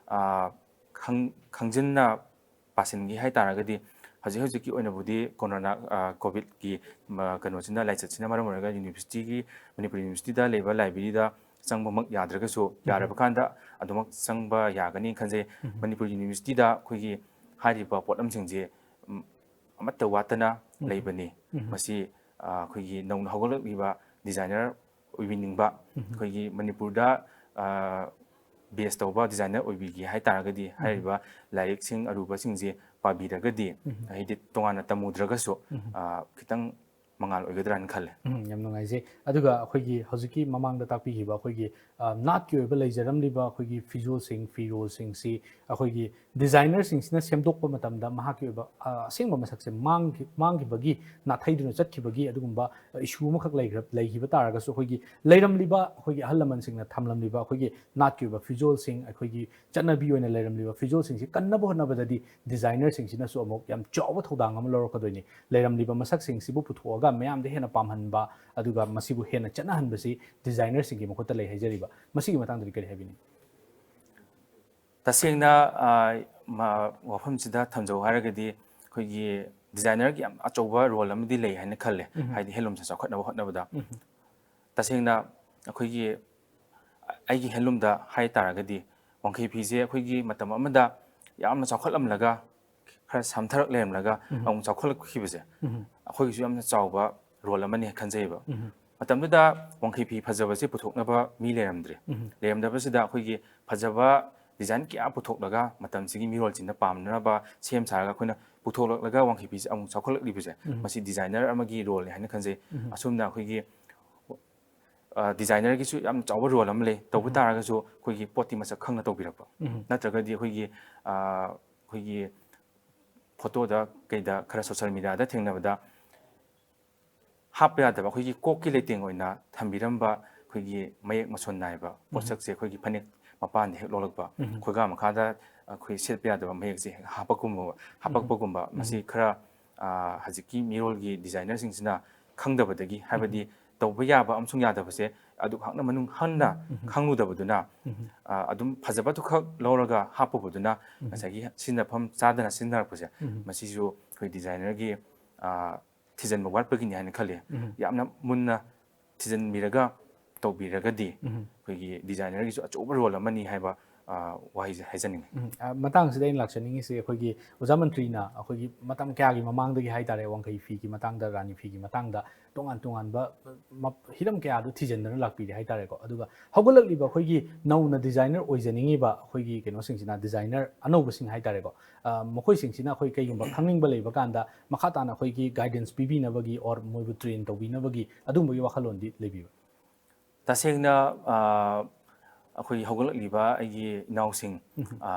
ꯑ, ꯈꯪ-, ꯈꯪꯖꯤꯟꯅ ꯄꯥꯁꯤꯟꯒꯦ ꯍꯥꯏ ꯇꯥꯔꯒꯗꯤ, ꯍꯧꯖꯤꯛ ꯍꯧꯖꯤꯛꯀꯤ ꯑꯣꯏꯅꯕꯨꯗꯤ ꯀꯣꯔꯣꯅꯥ, ꯑ, ꯀꯣꯚꯤꯗꯀꯤ, ꯃ-, ꯀꯩꯅꯣꯁꯤꯅ, ꯂꯥꯏꯆꯠꯁꯤꯅ ꯃꯔꯝ ꯑꯣꯏꯔꯒ ꯌꯨꯅꯤꯚꯔꯁꯤꯇꯤꯒꯤ, ꯃꯅꯤꯄꯨꯔ ꯌꯨꯅꯤꯚꯔꯁꯤꯇꯤꯗ ꯂꯩꯕ ꯂꯥꯏꯕ꯭ꯔꯦꯔꯤꯗ ꯆꯪꯕꯃꯛ ꯌꯥꯗ꯭ꯔꯒꯁꯨ, ꯌꯥꯔꯕ ꯀꯥꯟꯗ ꯑꯗꯨꯃꯛ ꯆꯪꯕ ꯌꯥꯒꯅꯤ ꯈꯟꯖꯩ꯫ ꯃꯅꯤꯄꯨꯔ ꯌꯨꯅꯤꯚꯔꯁꯤꯇꯤꯗ ꯑꯩꯈꯣꯏꯒꯤ ꯍꯥꯏꯔꯤꯕ ꯄꯣꯠꯂꯝꯁꯤꯡꯁꯦ, ꯎꯝ, ꯑꯃꯠꯇ ꯋꯥꯠꯇꯅ ꯂꯩꯕꯅꯤ꯫ ꯃꯁꯤ, ꯑ, ꯑꯩꯈꯣꯏꯒꯤ ꯅꯧꯅ ꯍꯧꯒꯠꯂꯛꯂꯤꯕ ꯗꯤꯖꯥꯏꯅꯔ ꯑꯣꯏꯕꯤꯅꯤꯡꯕ, ꯑꯩꯈꯣꯏꯒꯤ ꯃꯅꯤꯄꯨꯔꯗ, ꯑ, ꯕꯦꯁ ꯇꯧꯕ ꯗꯤꯖꯥꯏꯅꯔ ꯑꯣꯏꯕꯤꯒꯦ ꯍꯥꯏ ꯇꯥꯔꯒꯗꯤ, ꯍꯥꯏꯔꯤꯕ ꯂꯥꯏꯔꯤꯛꯁꯤꯡ ꯑꯔꯨꯕꯁꯤꯡꯁꯦ ꯄꯥꯕꯤꯔꯒꯗꯤ, ꯍꯥꯏꯗꯤ ꯇꯣꯉꯥꯟꯅ ꯇꯝꯃꯨꯗ꯭ꯔꯒꯁꯨ, ꯑ, ꯈꯤꯇꯪ ꯃꯉꯥꯜ ꯑꯣꯏꯒꯗ꯭ꯔꯥꯅ ꯈꯜꯂꯦ꯫ ꯎꯝ, ꯌꯥꯝ ꯅꯨꯡꯉꯥꯏꯖꯩ꯫ ꯑꯗꯨꯒ ꯑꯩꯈꯣꯏꯒꯤ ꯍꯧꯖꯤꯛꯀꯤ ꯃꯃꯥꯡꯗ ꯇꯥꯛꯄꯤꯈꯤꯕ ꯑꯩꯈꯣꯏꯒꯤ, ꯑ, ꯅꯥꯠꯀꯤ ꯑꯣꯏꯕ ꯂꯩꯖꯔꯝꯂꯤꯕ ꯑꯩꯈꯣꯏꯒꯤ ꯐꯤꯖꯣꯜꯁꯤꯡ, ꯐꯤꯔꯣꯜꯁꯤꯡꯁꯤ ꯑꯩꯈꯣꯏꯒꯤ ꯗꯤꯖꯥꯏꯅꯔꯁꯤꯡꯁꯤꯅ ꯁꯦꯝꯗꯣꯛꯄ ꯃꯇꯝꯗ ꯃꯍꯥꯛꯀꯤ ꯑꯣꯏꯕ, ꯑ, ꯑꯁꯦꯡꯕ ꯃꯁꯛꯁꯦ ꯃꯥꯡꯈꯤ-, ꯃꯥꯡꯈꯤꯕꯒꯤ, ꯅꯥꯊꯩꯗꯨꯅ ꯆꯠꯈꯤꯕꯒꯤ ꯑꯗꯨꯒꯨꯝꯕ ꯏꯁꯨ ꯑꯃꯈꯛ ꯂꯩꯈ꯭ꯔ-, ꯂꯩꯈꯤꯕ ꯇꯥꯔꯒꯁꯨ, ꯑꯩꯈꯣꯏꯒꯤ ꯂꯩꯔꯝꯂꯤꯕ ꯑꯩꯈꯣꯏꯒꯤ ꯑꯍꯜ ꯂꯃꯟꯁꯤꯡꯅ ꯊꯝꯂꯝꯂꯤꯕ ꯑꯩꯈꯣꯏꯒꯤ ꯅꯥꯠꯀꯤ ꯑꯣꯏꯕ ꯐꯤꯖꯣꯜꯁꯤꯡ, ꯑꯩꯈꯣꯏꯒꯤ ꯆꯠꯅꯕꯤ ꯑꯣꯏꯅ ꯂꯩꯔꯝꯂꯤꯕ ꯐꯤꯖꯣꯜꯁꯤꯡꯁꯤ ꯀꯟꯅꯕ ꯍꯣꯠꯅꯕꯗꯗꯤ ꯗꯤꯖꯥꯏꯅꯔꯁꯤꯡꯁꯤꯅꯁꯨ ꯑꯃꯨꯛ ꯌꯥꯝ ꯆꯥꯎꯕ ꯊꯧꯗꯥꯡ ꯑꯃ ꯂꯧꯔꯛꯀꯗꯣꯏꯅꯤ꯫ ꯂꯩꯔꯝꯂꯤꯕ ꯃꯁꯛꯁꯤꯡꯁꯤꯕꯨ ꯄꯨꯊꯣꯛꯑꯒ ꯃꯌꯥꯝꯗ ꯍꯦꯟꯅ ꯄꯥꯝꯍꯟꯕ, ꯑꯗꯨꯒ ꯃꯁꯤꯕꯨ ꯍꯦꯟꯅ ꯆꯠꯅꯍꯟꯕꯁꯤ ꯗꯤꯖꯥꯏꯅꯔꯁꯤꯡꯒꯤ ꯃꯈꯨꯠꯇ ꯂꯩ ꯍꯥꯏꯖꯔꯤꯕ꯫ ꯃꯁꯤꯒꯤ ꯃꯇꯥꯡꯗꯗꯤ ꯀꯔꯤ ꯍꯥꯏꯕꯤꯅꯤꯡ? ꯇꯁꯦꯡꯅ, ꯑ, ꯃ-, ꯋꯥꯐꯝꯁꯤꯗ ꯊꯝꯖꯧ ꯍꯥꯏꯔꯒꯗꯤ, ꯑꯩꯈꯣꯏꯒꯤ ꯗꯤꯖꯥꯏꯅꯔꯒꯤ ꯌꯥꯝ ꯑꯆꯧꯕ ꯔꯣꯜ ꯑꯃꯗꯤ ꯂꯩ ꯍꯥꯏꯅ ꯈꯜꯂꯦ, ꯎꯝ꯫ ꯍꯥꯏꯗꯤ ꯍꯦꯟꯂꯨꯝꯁꯦ ꯆꯥꯎꯈꯠꯅꯕ ꯍꯣꯠꯅꯕꯗ꯫ ꯎꯝ꯫ ꯇꯁꯦꯡꯅ ꯑꯩꯈꯣꯏꯒꯤ, ꯑꯩꯒꯤ ꯍꯦꯟꯂꯨꯝꯗ ꯍꯥꯏ ꯇꯥꯔꯒꯗꯤ, ꯋꯥꯡꯈꯩ ꯐꯤꯁꯦ ꯑꯩꯈꯣꯏꯒꯤ ꯃꯇꯝ ꯑꯃꯗ ꯌꯥꯝꯅ ꯆꯥꯎꯈꯠꯂꯝꯂꯒ, ꯈꯔ ꯁꯝꯊꯔꯛ ꯂꯩꯔꯝꯂꯒ, ꯎꯝ꯫ ꯑꯃꯨꯛ ꯆꯥꯎꯈꯠꯂꯛꯈꯤꯕꯁꯦ, ꯎꯝ꯫ ꯑꯩꯈꯣꯏꯒꯤꯁꯨ ꯌꯥꯝꯅ ꯆꯥꯎꯕ ꯔꯣꯜ ꯑꯃꯅꯤ ꯈꯟꯖꯩꯌꯦꯕ꯫ ꯎꯝ꯫ ꯃꯇꯝꯗꯨꯗ ꯋꯥꯡꯈꯩ ꯐꯤ ꯐꯖꯕꯁꯦ ꯄꯨꯊꯣꯛꯅꯕ ꯃꯤ ꯂꯩꯔꯝꯗ꯭ꯔꯦ꯫ ꯎꯝ꯫ ꯂꯩꯔꯝꯗꯕꯁꯤꯗ ꯑꯩꯈꯣꯏꯒꯤ ꯐꯖꯕ ꯗꯤꯖꯥꯏꯟ ꯀꯌꯥ ꯄꯨꯊꯣꯛꯂꯒ ꯃꯇꯝꯁꯤꯒꯤ ꯃꯤꯔꯣꯜꯁꯤꯡꯅ ꯄꯥꯝꯅꯅꯕ ꯁꯦꯝ ꯁꯥꯔꯒ ꯑꯩꯈꯣꯏꯅ ꯄꯨꯊꯣꯛꯂꯛꯂꯒ ꯋꯥꯡꯈꯩ ꯐꯤꯁꯦ ꯑꯃꯨꯛ ꯆꯥꯎꯈꯠꯂꯛꯂꯤꯕꯁꯦ, ꯎꯝ꯫ ꯃꯁꯤ ꯗꯤꯖꯥꯏꯅꯔ ꯑꯃꯒꯤ ꯔꯣꯜꯅꯤ ꯍꯥꯏꯅ ꯈꯟꯖꯩ꯫ ꯎꯝ꯫ ꯑꯁꯨꯝꯅ ꯑꯩꯈꯣꯏꯒꯤ, ꯑ, ꯗꯤꯖꯥꯏꯅꯔꯒꯤꯁꯨ ꯌꯥꯝ ꯆꯥꯎꯕ ꯔꯣꯜ ꯑꯃ ꯂꯩ꯫ ꯇꯧꯕ ꯎꯝ꯫ ꯇꯥꯔꯒꯁꯨ ꯑꯩꯈꯣꯏꯒꯤ ꯄꯣꯠꯇꯤ ꯃꯁꯛ ꯈꯪꯅ ꯇꯧꯕꯤꯔꯛꯄ꯫ ꯎꯝ꯫ ꯅꯠꯇ꯭ꯔꯒꯗꯤ ꯑꯩꯈꯣꯏꯒꯤ, ꯑ, ꯑꯩꯈꯣꯏꯒꯤ ꯐꯣꯇꯣꯗ ꯀꯩꯗ ꯈꯔ ꯁꯣꯁꯦꯜ ꯃꯦꯗꯤꯌꯥꯗ ꯊꯦꯡꯅꯕꯗ ꯍꯥꯞꯄ ꯌꯥꯗꯕ ꯑꯩꯈꯣꯏꯒꯤ ꯀꯣꯛꯀꯤ ꯂꯩꯇꯦꯡ ꯑꯣꯏꯅ ꯊꯝꯕꯤꯔꯝꯕ ꯑꯩꯈꯣꯏꯒꯤ ꯃꯌꯦꯛ ꯃꯁꯣꯟ ꯅꯥꯏꯕ ꯎꯝ꯫ ꯄꯣꯠꯁꯛꯁꯦ ꯑꯩꯈꯣꯏꯒꯤ ꯐꯅꯦꯛ ꯃꯄꯥꯟꯗ ꯍꯦꯛ ꯂꯣꯜꯂꯛꯄ, ꯎꯝ꯫ ꯈꯣꯏꯒꯥ ꯃꯈꯥꯗ ꯑꯩꯈꯣꯏ ꯁꯦꯠꯄ ꯌꯥꯗꯕ ꯃꯌꯦꯛꯁꯦ ꯍꯥꯞꯄꯛꯀꯨꯝꯕ ꯍꯥꯞꯄꯛꯄꯒꯨꯝꯕ, ꯃꯁꯤ ꯈꯔ, ꯑ, ꯍꯧꯖꯤꯛꯀꯤ ꯃꯤꯔꯣꯜꯒꯤ ꯗꯤꯖꯥꯏꯅꯔꯁꯤꯡꯁꯤꯅ ꯈꯪꯗꯕꯗꯒꯤ, ꯍꯥꯏꯕꯗꯤ ꯇꯧꯕ ꯌꯥꯕ ꯑꯃꯁꯨꯡ ꯌꯥꯗꯕꯁꯦ ꯑꯗꯨꯛ ꯍꯥꯛꯅ ꯃꯅꯨꯡ ꯍꯟꯅ ꯈꯪꯂꯨꯗꯕꯗꯨꯅ, ꯑ, ꯑꯗꯨꯝ ꯐꯖꯕꯗꯨꯈꯛ ꯂꯧꯔꯒ ꯍꯥꯞꯄꯨꯕꯗꯨꯅ ꯉꯁꯥꯏꯒꯤ ꯁꯤꯖꯤꯟꯅꯐꯝ ꯆꯥꯗꯅ ꯁꯤꯖꯤꯟꯅꯔꯛꯄꯁꯦ, ꯃꯁꯤꯁꯨ ꯑꯩꯈꯣꯏ ꯗꯤꯖꯥꯏꯅꯔꯒꯤ, ꯑ, ꯊꯤꯖꯤꯟꯕ ꯋꯥꯠꯄꯒꯤꯅꯤ ꯍꯥꯏꯅ ꯈꯜꯂꯤ꯫ ꯌꯥꯝꯅ ꯃꯨꯟꯅ ꯊꯤꯖꯤꯟꯕꯤꯔꯒ ꯇꯧꯕꯤꯔꯒꯗꯤ ꯑꯩꯈꯣꯏꯒꯤ ꯗꯤꯖꯥꯏꯅꯔꯒꯤꯁꯨ ꯑꯆꯧꯕ ꯔꯣꯜ ꯑꯃꯅꯤ ꯍꯥꯏꯕ, ꯑ, ꯋꯥꯍꯩꯁꯦ ꯍꯥꯏꯖꯅꯤꯡꯉꯤ꯫ ꯎꯝ, ꯑ, ꯃꯇꯥꯡꯁꯤꯗ ꯑꯩꯅ ꯂꯥꯛꯆꯅꯤꯡꯉꯤꯁꯦ, ꯑꯩꯈꯣꯏꯒꯤ ꯑꯣꯖꯥ ꯃꯟꯇ꯭ꯔꯤꯅ ꯑꯩꯈꯣꯏꯒꯤ ꯃꯇꯝ ꯀꯌꯥꯒꯤ ꯃꯃꯥꯡꯗꯒꯤ ꯍꯥꯏꯇꯥꯔꯦ, ꯋꯥꯡꯈꯩ ꯐꯤꯒꯤ ꯃꯇꯥꯡꯗ, ꯔꯥꯅꯤ ꯐꯤꯒꯤ ꯃꯇꯥꯡꯗ ꯇꯣꯉꯥꯟ ꯇꯣꯉꯥꯟꯕ ꯃ-, ꯍꯤꯔꯝ ꯀꯌꯥꯗꯨ ꯊꯤꯖꯤꯟꯗꯅ ꯂꯥꯛꯄꯤꯔꯦ ꯍꯥꯏꯇꯥꯔꯦꯀꯣ꯫ ꯑꯗꯨꯒ ꯍꯧꯒꯠꯂꯛꯂꯤꯕ ꯑꯩꯈꯣꯏꯒꯤ ꯅꯧꯅ ꯗꯤꯖꯥꯏꯅꯔ ꯑꯣꯏꯖꯅꯤꯡꯉꯤꯕ ꯑꯩꯈꯣꯏꯒꯤ ꯀꯩꯅꯣꯁꯤꯡꯁꯤꯅ, ꯗꯤꯖꯥꯏꯅꯔ ꯑꯅꯧꯕꯁꯤꯡ ꯍꯥꯏꯇꯥꯔꯦꯀꯣ, ꯑ, ꯃꯈꯣꯏꯁꯤꯡꯁꯤꯅ ꯑꯩꯈꯣꯏ ꯀꯩꯒꯨꯝꯕ ꯈꯪꯅꯤꯡꯕ ꯂꯩꯕ ꯀꯥꯟꯗ ꯃꯈꯥ ꯇꯥꯅ ꯑꯩꯈꯣꯏꯒꯤ ꯒꯥꯏꯗꯦꯟꯁ ꯄꯤꯕꯤꯅꯕꯒꯤ or ꯃꯣꯏꯕꯨ ꯇ꯭ꯔꯦꯟ ꯇꯧꯕꯤꯅꯕꯒꯤ ꯑꯗꯨꯒꯨꯝꯕꯒꯤ ꯋꯥꯈꯜꯂꯣꯟꯗꯤ ꯂꯩꯕꯤꯕ꯭ꯔꯥ? ꯇꯁꯦꯡꯅ, ꯑ, ꯑꯩꯈꯣꯏ ꯍꯧꯒꯠꯂꯛꯂꯤꯕ ꯑꯩꯒꯤ ꯏꯅꯥꯎꯁꯤꯡ, ꯑ,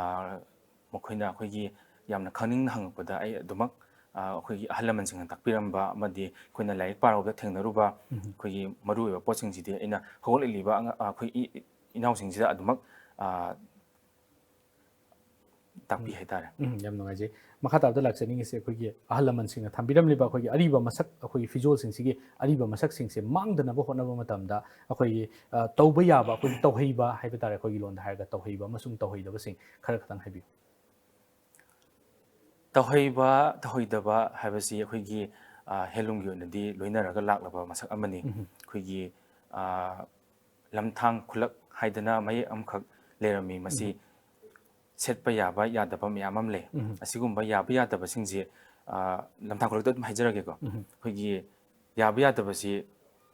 ꯃꯈꯣꯏꯅ ꯑꯩꯈꯣꯏꯒꯤ ꯌꯥꯝꯅ ꯈꯪꯅꯤꯡꯅ ꯍꯪꯉꯛꯄꯗ ꯑꯩ ꯑꯗꯨꯃꯛ, ꯑ, ꯑꯩꯈꯣꯏꯒꯤ ꯑꯍꯜ ꯂꯃꯟꯁꯤꯡꯅ ꯇꯥꯛꯄꯤꯔꯝꯕ ꯑꯃꯗꯤ ꯑꯩꯈꯣꯏꯅ ꯂꯥꯏꯔꯤꯛ ꯄꯥꯔꯨꯕꯗ ꯊꯦꯡꯅꯔꯨꯕ ꯑꯩꯈꯣꯏꯒꯤ ꯃꯔꯨꯑꯣꯏꯕ ꯄꯣꯠꯁꯤꯡꯁꯤꯗꯤ ꯑꯩꯅ ꯍꯧꯒꯠꯂꯛꯂꯤꯕ ꯑꯉ-, ꯑ, ꯑꯩꯈꯣꯏ ꯏ-, ꯏ-, ꯏꯅꯥꯎꯁꯤꯡꯁꯤꯗ ꯑꯗꯨꯃꯛ, ꯑ, ꯇꯥꯛꯄꯤ ꯍꯥꯏꯇꯥꯔꯦ꯫ ꯎꯝ, ꯌꯥꯝ ꯅꯨꯡꯉꯥꯏꯖꯩ꯫ ꯃꯈꯥ ꯇꯥꯕꯗ ꯂꯥꯛꯆꯅꯤꯡꯉꯤꯁꯦ, ꯑꯩꯈꯣꯏꯒꯤ ꯑꯍꯜ ꯂꯃꯟꯁꯤꯡꯅ ꯊꯝꯕꯤꯔꯝꯂꯤꯕ ꯑꯩꯈꯣꯏꯒꯤ ꯑꯔꯤꯕ ꯃꯁꯛ, ꯑꯩꯈꯣꯏꯒꯤ ꯐꯤꯖꯣꯜꯁꯤꯡꯁꯤꯒꯤ ꯑꯔꯤꯕ ꯃꯁꯛꯁꯤꯡꯁꯦ ꯃꯥꯡꯗꯅꯕ ꯍꯣꯠꯅꯕ ꯃꯇꯝꯗ ꯑꯩꯈꯣꯏꯒꯤ, ꯑ, ꯇꯧꯕ ꯌꯥꯕ, ꯑꯩꯈꯣꯏꯒꯤ ꯇꯧꯍꯩꯕ ꯍꯥꯏꯕ ꯇꯥꯔꯦ, ꯑꯩꯈꯣꯏꯒꯤ ꯂꯣꯟꯗ ꯍꯥꯏꯔꯒ ꯇꯧꯍꯩꯕ ꯑꯃꯁꯨꯡ ꯇꯧꯍꯩꯗꯕꯁꯤꯡ ꯈꯔ ꯈꯇꯪ ꯍꯥꯏꯕꯤꯌꯨ꯫ ꯇꯧꯍꯩꯕ, ꯇꯧꯍꯩꯗꯕ ꯍꯥꯏꯕꯁꯤ ꯑꯩꯈꯣꯏꯒꯤ, ꯑ, ꯍꯦꯟꯂꯨꯝꯒꯤ ꯑꯣꯏꯅꯗꯤ ꯂꯣꯏꯅꯔꯒ ꯂꯥꯛꯂꯕ ꯃꯁꯛ ꯑꯃꯅꯤ꯫ ꯑꯩꯈꯣꯏꯒꯤ, ꯑ, ꯂꯝꯊꯥꯡ ꯈꯨꯂꯛ ꯍꯥꯏꯗꯅ ꯃꯌꯦꯛ ꯑꯃꯈꯛ ꯂꯩꯔꯝꯃꯤ꯫ ꯃꯁꯤ ꯁꯦꯠꯄ ꯌꯥꯕ ꯌꯥꯗꯕ ꯃꯌꯥꯝ ꯑꯃ ꯂꯩ꯫ ꯑꯁꯤꯒꯨꯝꯕ ꯌꯥꯕ ꯌꯥꯗꯕꯁꯤꯡꯁꯦ, ꯑ, ꯂꯝꯊꯥꯡ ꯈꯨꯂꯛꯇ ꯑꯗꯨꯝ ꯍꯥꯏꯖꯔꯒꯦꯀꯣ꯫ ꯑꯩꯈꯣꯏꯒꯤ ꯌꯥꯕ ꯌꯥꯗꯕꯁꯤ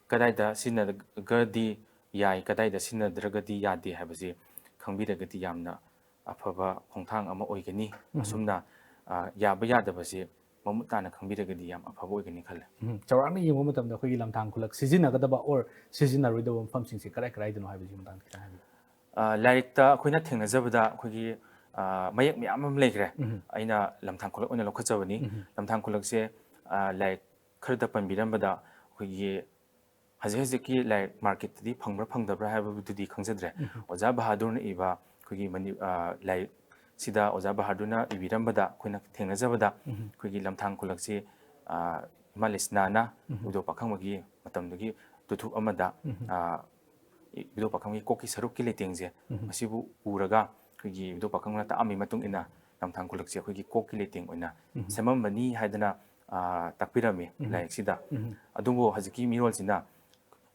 ꯀꯗꯥꯏꯗ ꯁꯤꯖꯤꯟꯅꯔꯒꯗꯤ ꯌꯥꯏ, ꯀꯗꯥꯏꯗ ꯁꯤꯖꯤꯟꯅꯗ꯭ꯔꯒꯗꯤ ꯌꯥꯗꯦ ꯍꯥꯏꯕꯁꯤ ꯈꯪꯕꯤꯔꯒꯗꯤ ꯌꯥꯝꯅ ꯑꯐꯕ ꯈꯣꯡꯊꯥꯡ ꯑꯃ ꯑꯣꯏꯒꯅꯤ꯫ ꯑꯁꯨꯝꯅ, ꯑ, ꯌꯥꯕ ꯌꯥꯗꯕꯁꯤ ꯃꯃꯨꯠ ꯇꯥꯅ ꯈꯪꯕꯤꯔꯒꯗꯤ ꯌꯥꯝ ꯑꯐꯕ ꯑꯣꯏꯒꯅꯤ ꯈꯜꯂꯦ꯫ ꯎꯝ, ꯆꯥꯎꯔꯥꯛꯅ ꯌꯦꯡꯕ ꯃꯇꯝꯗ ꯑꯩꯈꯣꯏꯒꯤ ꯂꯝꯊꯥꯡ ꯈꯨꯂꯛ ꯁꯤꯖꯤꯟꯅꯒꯗꯕ or ꯁꯤꯖꯤꯟꯅꯔꯣꯏꯗꯕ ꯃꯐꯝꯁꯤꯡꯁꯦ ꯀꯗꯥꯏ ꯀꯗꯥꯏꯗꯅꯣ ꯍꯥꯏꯕꯒꯤ ꯃꯇꯥꯡꯗ ꯈꯤꯇꯪ ꯍꯥꯏꯕꯤꯌꯨ꯫ ꯑ, ꯂꯥꯏꯔꯤꯛꯇ ꯑꯩꯈꯣꯏꯅ ꯊꯦꯡꯅꯖꯕꯗ ꯑꯩꯈꯣꯏꯒꯤ, ꯑ, ꯃꯌꯦꯛ ꯃꯌꯥꯝ ꯑꯃ ꯂꯩꯈ꯭ꯔꯦ꯫ ꯑꯩꯅ ꯂꯝꯊꯥꯡ ꯈꯨꯂꯛ ꯑꯣꯏꯅ ꯂꯧꯈꯠꯆꯕꯅꯤ꯫ ꯂꯝꯊꯥꯡ ꯈꯨꯂꯛꯁꯦ, ꯑ, ꯂꯥꯏꯔꯤꯛ ꯈꯔꯗ ꯄꯟꯕꯤꯔꯝꯕꯗ ꯑꯩꯈꯣꯏꯒꯤ ꯍꯧꯖꯤꯛ ꯍꯧꯖꯤꯛꯀꯤ ꯂꯥꯏꯔꯤꯛ ꯃꯥꯔꯀꯦꯠꯇꯗꯤ ꯐꯪꯕ꯭ꯔꯥ ꯐꯪꯗꯕ꯭ꯔꯥ ꯍꯥꯏꯕꯗꯨꯗꯤ ꯈꯪꯖꯗ꯭ꯔꯦ꯫ ꯑꯣꯖꯥ ꯕꯍꯥꯗꯨꯔꯅ ꯏꯕ ꯑꯩꯈꯣꯏꯒꯤ ꯃꯅꯤ-, ꯑ, ꯂꯥꯏꯔꯤꯛ ꯁꯤꯗ ꯑꯣꯖꯥ ꯕꯍꯥꯗꯨꯔꯅ ꯏꯕꯤꯔꯝꯕꯗ ꯑꯩꯈꯣꯏꯅ ꯊꯦꯡꯅꯖꯕꯗ, ꯑꯩꯈꯣꯏꯒꯤ ꯂꯝꯊꯥꯡ ꯈꯨꯂꯛꯁꯤ, ꯑ, ꯏꯃꯥ ꯂꯤꯁꯅꯥꯅ ꯏꯕꯨꯙꯧ ꯄꯥꯈꯪꯕꯒꯤ ꯃꯇꯝꯗꯨꯒꯤ ꯇꯨꯊꯨꯞ ꯑꯃꯗ, ꯑ, ꯏꯕꯨꯙꯧ ꯄꯥꯈꯪꯕꯒꯤ ꯀꯣꯛꯀꯤ ꯁꯔꯨꯛꯀꯤ ꯂꯩꯇꯦꯡꯁꯦ, ꯃꯁꯤꯕꯨ ꯎꯔꯒ ꯑꯩꯈꯣꯏꯒꯤ ꯏꯕꯨꯙꯧ ꯄꯥꯈꯪꯕꯅ ꯇꯥꯛꯑꯝꯃꯤ ꯃꯇꯨꯡ ꯏꯟꯅ ꯂꯝꯊꯥꯡ ꯈꯨꯂꯛꯁꯤ ꯑꯩꯈꯣꯏꯒꯤ ꯀꯣꯛꯀꯤ ꯂꯩꯇꯦꯡ ꯑꯣꯏꯅ ꯁꯦꯝꯃꯝꯕꯅꯤ ꯍꯥꯏꯗꯅ, ꯑ, ꯇꯥꯛꯄꯤꯔꯝꯃꯤ ꯂꯥꯏꯔꯤꯛꯁꯤꯗ꯫ ꯑꯗꯨꯕꯨ ꯍꯧꯖꯤꯛꯀꯤ ꯃꯤꯔꯣꯜꯁꯤꯅ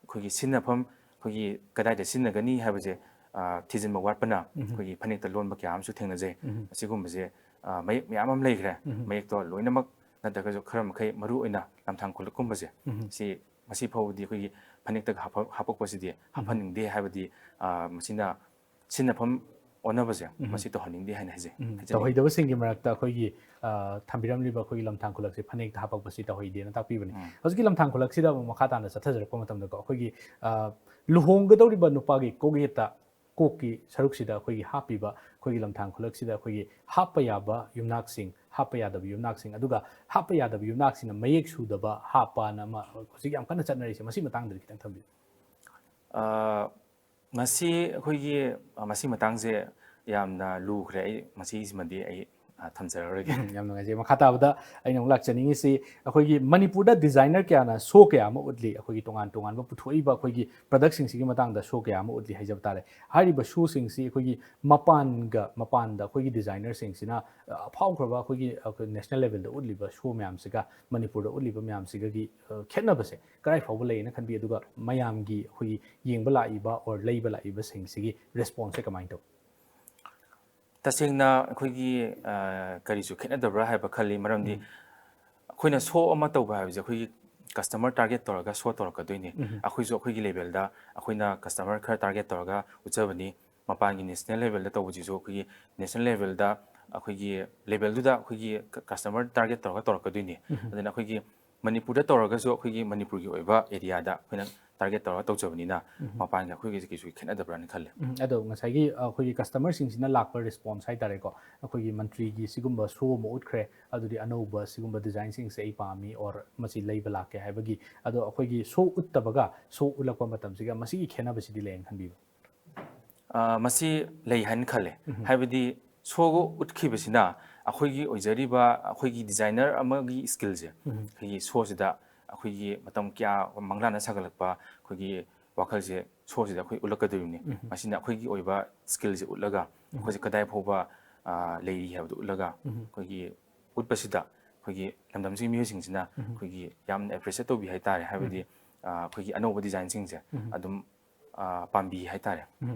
ꯑꯩꯈꯣꯏꯒꯤ ꯁꯤꯖꯤꯟꯅꯐꯝ, ꯑꯩꯈꯣꯏꯒꯤ ꯀꯗꯥꯏꯗ ꯁꯤꯖꯤꯟꯅꯒꯅꯤ ꯍꯥꯏꯕꯁꯦ, ꯑ, ꯊꯤꯖꯤꯟꯕ ꯋꯥꯠꯄꯅ ꯑꯩꯈꯣꯏꯒꯤ ꯐꯅꯦꯛꯇ ꯂꯣꯟꯕ ꯀꯌꯥ ꯑꯃꯁꯨ ꯊꯦꯡꯅꯖꯩ꯫ ꯑꯁꯤꯒꯨꯝꯕꯁꯦ, ꯑ, ꯃꯌꯦꯛ ꯃꯌꯥꯝ ꯑꯃ ꯂꯩꯈ꯭ꯔꯦ꯫ ꯃꯌꯦꯛꯇꯣ ꯂꯣꯏꯅꯃꯛ ꯅꯠꯇ꯭ꯔꯒꯁꯨ ꯈꯔ ꯃꯈꯩ ꯃꯔꯨ ꯑꯣꯏꯅ ꯂꯝꯊꯥꯡ ꯈꯨꯂꯛꯀꯨꯝꯕꯁꯦ, ꯁꯤ ꯉꯁꯤ ꯐꯥꯎꯕꯗꯤ ꯑꯩꯈꯣꯏꯒꯤ ꯐꯅꯦꯛꯇꯒ ꯍꯥꯞꯄ-, ꯍꯥꯞꯄꯛꯄꯁꯤꯗꯤ ꯍꯥꯞꯍꯟꯅꯤꯡꯗꯦ ꯍꯥꯏꯕꯗꯤ, ꯑ, ꯃꯁꯤꯅ ꯁꯤꯖꯤꯟꯅꯐꯝ ꯑꯣꯟꯅꯕꯁꯦ ꯃꯁꯤ ꯇꯧꯍꯟꯅꯤꯡꯗꯦ ꯍꯥꯏꯅ ꯍꯥꯏꯖꯩ, ꯎꯝ, ꯍꯥꯏꯖꯅꯤꯡꯉꯤ꯫ ꯇꯧꯍꯩꯗꯕꯁꯤꯡꯒꯤ ꯃꯔꯛꯇ ꯑꯩꯈꯣꯏꯒꯤ, ꯑ, ꯊꯝꯕꯤꯔꯝꯂꯤꯕ ꯑꯩꯈꯣꯏꯒꯤ ꯂꯝꯊꯥꯡ ꯈꯨꯂꯛꯁꯦ ꯐꯅꯦꯛꯇ ꯍꯥꯞꯄꯛꯄꯁꯤ ꯇꯧꯍꯩꯗꯦꯅ ꯇꯥꯛꯄꯤꯕꯅꯤ꯫ ꯎꯝ꯫ ꯍꯧꯖꯤꯛꯀꯤ ꯂꯝꯊꯥꯡ ꯈꯨꯂꯛꯁꯤꯗ ꯑꯃꯨꯛ ꯃꯈꯥ ꯇꯥꯅ ꯆꯠꯊꯖꯔꯛꯄ ꯃꯇꯝꯗꯀꯣ, ꯑꯩꯈꯣꯏꯒꯤ, ꯑ, ꯂꯨꯍꯣꯡꯒꯗꯧꯔꯤꯕ ꯅꯨꯄꯥꯒꯤ ꯀꯣꯛꯌꯦꯠꯇ, ꯀꯣꯛꯀꯤ ꯁꯔꯨꯛꯁꯤꯗ ꯑꯩꯈꯣꯏꯒꯤ ꯍꯥꯞꯄꯤꯕ ꯑꯩꯈꯣꯏꯒꯤ ꯂꯝꯊꯥꯡ ꯈꯨꯂꯛꯁꯤꯗ ꯑꯩꯈꯣꯏꯒꯤ ꯍꯥꯞꯄ ꯌꯥꯕ ꯌꯨꯝꯅꯥꯛꯁꯤꯡ, ꯍꯥꯞꯄ ꯌꯥꯗꯕ ꯌꯨꯝꯅꯥꯛꯁꯤꯡ, ꯑꯗꯨꯒ ꯍꯥꯞꯄ ꯌꯥꯗꯕ ꯌꯨꯝꯅꯥꯛꯁꯤꯡꯅ ꯃꯌꯦꯛ ꯁꯨꯗꯕ ꯍꯥꯞꯄꯅ ꯑꯃ ꯍꯧꯖꯤꯛ ꯌꯥꯝ ꯀꯟꯅ ꯆꯠꯅꯔꯤꯁꯦ, ꯃꯁꯤ ꯃꯇꯥꯡꯗꯗꯤ ꯈꯤꯇꯪ ꯊꯝꯕꯤꯌꯨ꯫ ꯑ, ꯃꯁꯤ ꯑꯩꯈꯣꯏꯒꯤ, ꯑ, ꯃꯁꯤ ꯃꯇꯥꯡꯁꯦ ꯌꯥꯝꯅ ꯂꯨꯈ꯭ꯔꯦ꯫ ꯑꯩ ꯃꯁꯤꯁꯤꯃꯗꯤ ꯑꯩ, ꯑ, ꯊꯝꯖꯔꯔꯣꯏꯒꯦ꯫ ꯎꯝ, ꯌꯥꯝ ꯅꯨꯡꯉꯥꯏꯖꯩ꯫ ꯃꯈꯥ ꯇꯥꯕꯗ ꯑꯩꯅ ꯑꯃꯨꯛ ꯂꯥꯛꯆꯅꯤꯡꯉꯤꯁꯤ, ꯑꯩꯈꯣꯏꯒꯤ ꯃꯅꯤꯄꯨꯔꯗ designer ꯀꯌꯥꯅ show ꯀꯌꯥ ꯑꯃ ꯎꯠꯂꯤ, ꯑꯩꯈꯣꯏꯒꯤ ꯇꯣꯉꯥꯟ ꯇꯣꯉꯥꯟꯕ ꯄꯨꯊꯣꯛꯏꯕ ꯑꯩꯈꯣꯏꯒꯤ productꯁꯤꯡꯁꯤꯒꯤ ꯃꯇꯥꯡꯗ show ꯀꯌꯥ ꯑꯃ ꯎꯠꯂꯤ ꯍꯥꯏꯖꯕ ꯇꯥꯔꯦ꯫ ꯍꯥꯏꯔꯤꯕ showꯁꯤꯡꯁꯤ ꯑꯩꯈꯣꯏꯒꯤ ꯃꯄꯥꯟꯒ, ꯃꯄꯥꯟꯗ ꯑꯩꯈꯣꯏꯒꯤ designerꯁꯤꯡꯁꯤꯅ, ꯑ, ꯐꯥꯎꯈ꯭ꯔꯕ ꯑꯩꯈꯣꯏꯒꯤ, ꯑꯩꯈꯣꯏ national levelꯗ ꯎꯠꯂꯤꯕ show ꯃꯌꯥꯝꯁꯤꯒ ꯃꯅꯤꯄꯨꯔꯗ ꯎꯠꯂꯤꯕ ꯃꯌꯥꯝꯁꯤꯒꯒꯤ, ꯑ, ꯈꯦꯠꯅꯕꯁꯦ ꯀꯗꯥꯏ ꯐꯥꯎꯕ ꯂꯩꯌꯦꯅ ꯈꯟꯕꯤ? ꯑꯗꯨꯒ ꯃꯌꯥꯝꯒꯤ ꯑꯩꯈꯣꯏꯒꯤ ꯌꯦꯡꯕ ꯂꯥꯛꯏꯕ or ꯂꯩꯕ ꯂꯥꯛꯏꯕꯁꯤꯡꯁꯤꯒꯤ responseꯁꯦ ꯀꯃꯥꯏꯅ ꯇꯧꯏ? ꯇꯁꯦꯡꯅ ꯑꯩꯈꯣꯏꯒꯤ, ꯑ, ꯀꯔꯤꯁꯨ ꯈꯦꯠꯅꯗꯕ꯭ꯔꯥ ꯍꯥꯏꯕ ꯈꯜꯂꯤ꯫ ꯃꯔꯝꯗꯤ ꯎꯝ꯫ ꯑꯩꯈꯣꯏꯅ show ꯑꯃ ꯇꯧꯕ ꯍꯥꯏꯕꯁꯦ ꯑꯩꯈꯣꯏꯒꯤ customer target ꯇꯧꯔꯒ show ꯇꯧꯔꯛꯀꯗꯣꯏꯅꯤ꯫ ꯎꯝ꯫ ꯑꯩꯈꯣꯏꯁꯨ ꯑꯩꯈꯣꯏꯒꯤ levelꯗ ꯑꯩꯈꯣꯏꯅ customer ꯈꯔ target ꯇꯧꯔꯒ ꯎꯠꯆꯕꯅꯤ꯫ ꯃꯄꯥꯟꯒꯤ national levelꯗ ꯇꯧꯕꯁꯤꯁꯨ ꯑꯩꯈꯣꯏꯒꯤ national levelꯗ ꯑꯩꯈꯣꯏꯒꯤ levelꯗꯨꯗ ꯑꯩꯈꯣꯏꯒꯤ customer target ꯇꯧꯔꯒ ꯇꯧꯔꯛꯀꯗꯣꯏꯅꯤ꯫ ꯎꯝ꯫ ꯑꯗꯨꯅ ꯑꯩꯈꯣꯏꯒꯤ ꯃꯅꯤꯄꯨꯔꯗ ꯇꯧꯔꯒꯁꯨ ꯑꯩꯈꯣꯏꯒꯤ ꯃꯅꯤꯄꯨꯔꯒꯤ ꯑꯣꯏꯕ areaꯗ ꯑꯩꯈꯣꯏꯅ target ꯇꯧꯔꯒ ꯇꯧꯖꯕꯅꯤꯅ ꯎꯝ꯫ ꯃꯄꯥꯟꯒ ꯑꯩꯈꯣꯏꯒꯤꯁꯦ ꯀꯩꯁꯨ ꯈꯦꯠꯅꯗꯕ꯭ꯔꯥꯅ ꯈꯜꯂꯦ꯫ ꯎꯝ, ꯑꯗꯣ ꯉꯁꯥꯏꯒꯤ, ꯑ, ꯑꯩꯈꯣꯏꯒꯤ customerꯁꯤꯡꯁꯤꯅ ꯂꯥꯛꯄ response ꯍꯥꯏ ꯇꯥꯔꯦꯀꯣ, ꯑꯩꯈꯣꯏꯒꯤ ꯃꯟꯇ꯭ꯔꯤꯒꯤ ꯁꯤꯒꯨꯝꯕ show ꯑꯃ ꯎꯠꯈ꯭ꯔꯦ, ꯑꯗꯨꯗꯤ ꯑꯅꯧꯕ ꯁꯤꯒꯨꯝꯕ designꯁꯤꯡꯁꯦ ꯑꯩ ꯄꯥꯝꯃꯤ or ꯃꯁꯤ ꯂꯩꯕ ꯂꯥꯛꯀꯦ ꯍꯥꯏꯕꯒꯤ, ꯑꯗꯣ ꯑꯩꯈꯣꯏꯒꯤ show ꯎꯠꯇꯕꯒ show ꯎꯠꯂꯛꯄ ꯃꯇꯝꯁꯤꯒ ꯃꯁꯤꯒꯤ ꯈꯦꯠꯅꯕꯁꯤꯗꯤ ꯂꯩꯌꯦꯅ ꯈꯟꯕꯤꯕ꯭ꯔꯥ? ꯑ, ꯃꯁꯤ ꯂꯩ ꯍꯥꯏꯅ ꯈꯜꯂꯦ꯫ ꯎꯝ꯫ ꯍꯥꯏꯕꯗꯤ ꯁꯣ ꯎꯠꯈꯤꯕꯁꯤꯅ ꯑꯩꯈꯣꯏꯒꯤ ꯑꯣꯏꯖꯔꯤꯕ ꯑꯩꯈꯣꯏꯒꯤ ꯗꯤꯖꯥꯏꯅꯔ ꯑꯃꯒꯤ ꯁ꯭ꯀꯤꯜꯁꯦ ꯑꯩꯈꯣꯏꯒꯤ ꯁꯣꯁꯤꯗ ꯑꯩꯈꯣꯏꯒꯤ ꯃꯇꯝ ꯀꯌꯥ ꯃꯪꯂꯥꯟꯅ ꯁꯥꯒꯠꯂꯛꯄ ꯑꯩꯈꯣꯏꯒꯤ ꯋꯥꯈꯜꯁꯦ ꯁꯣꯁꯤꯗ ꯑꯩꯈꯣꯏ ꯎꯠꯂꯛꯀꯗꯣꯔꯤꯕꯅꯤ꯫ ꯃꯁꯤꯅ ꯑꯩꯈꯣꯏꯒꯤ ꯑꯣꯏꯕ ꯁ꯭ꯀꯤꯜꯁꯦ ꯎꯠꯂꯒ ꯑꯩꯈꯣꯏꯁꯦ ꯀꯗꯥꯏ ꯐꯥꯎꯕ ꯂꯩꯔꯤ ꯍꯥꯏꯕꯗꯨ ꯎꯠꯂꯒ ꯑꯩꯈꯣꯏꯒꯤ ꯎꯠꯄꯁꯤꯗ ꯑꯩꯈꯣꯏꯒꯤ ꯂꯝꯗꯝꯁꯤꯒꯤ ꯃꯤꯑꯣꯏꯁꯤꯡꯁꯤꯅ ꯑꯩꯈꯣꯏꯒꯤ ꯌꯥꯝꯅ ꯑꯦꯄ꯭ꯔꯤꯁꯤꯌꯦꯠ ꯇꯧꯕꯤ ꯍꯥꯏꯇꯥꯔꯦ꯫ ꯍꯥꯏꯕꯗꯤ ꯑꯩꯈꯣꯏꯒꯤ ꯑꯅꯧꯕ ꯗꯤꯖꯥꯏꯟꯁꯤꯡꯁꯦ ꯑꯗꯨꯝ ꯄꯥꯝꯕꯤ ꯍꯥꯏꯇꯥꯔꯦ꯫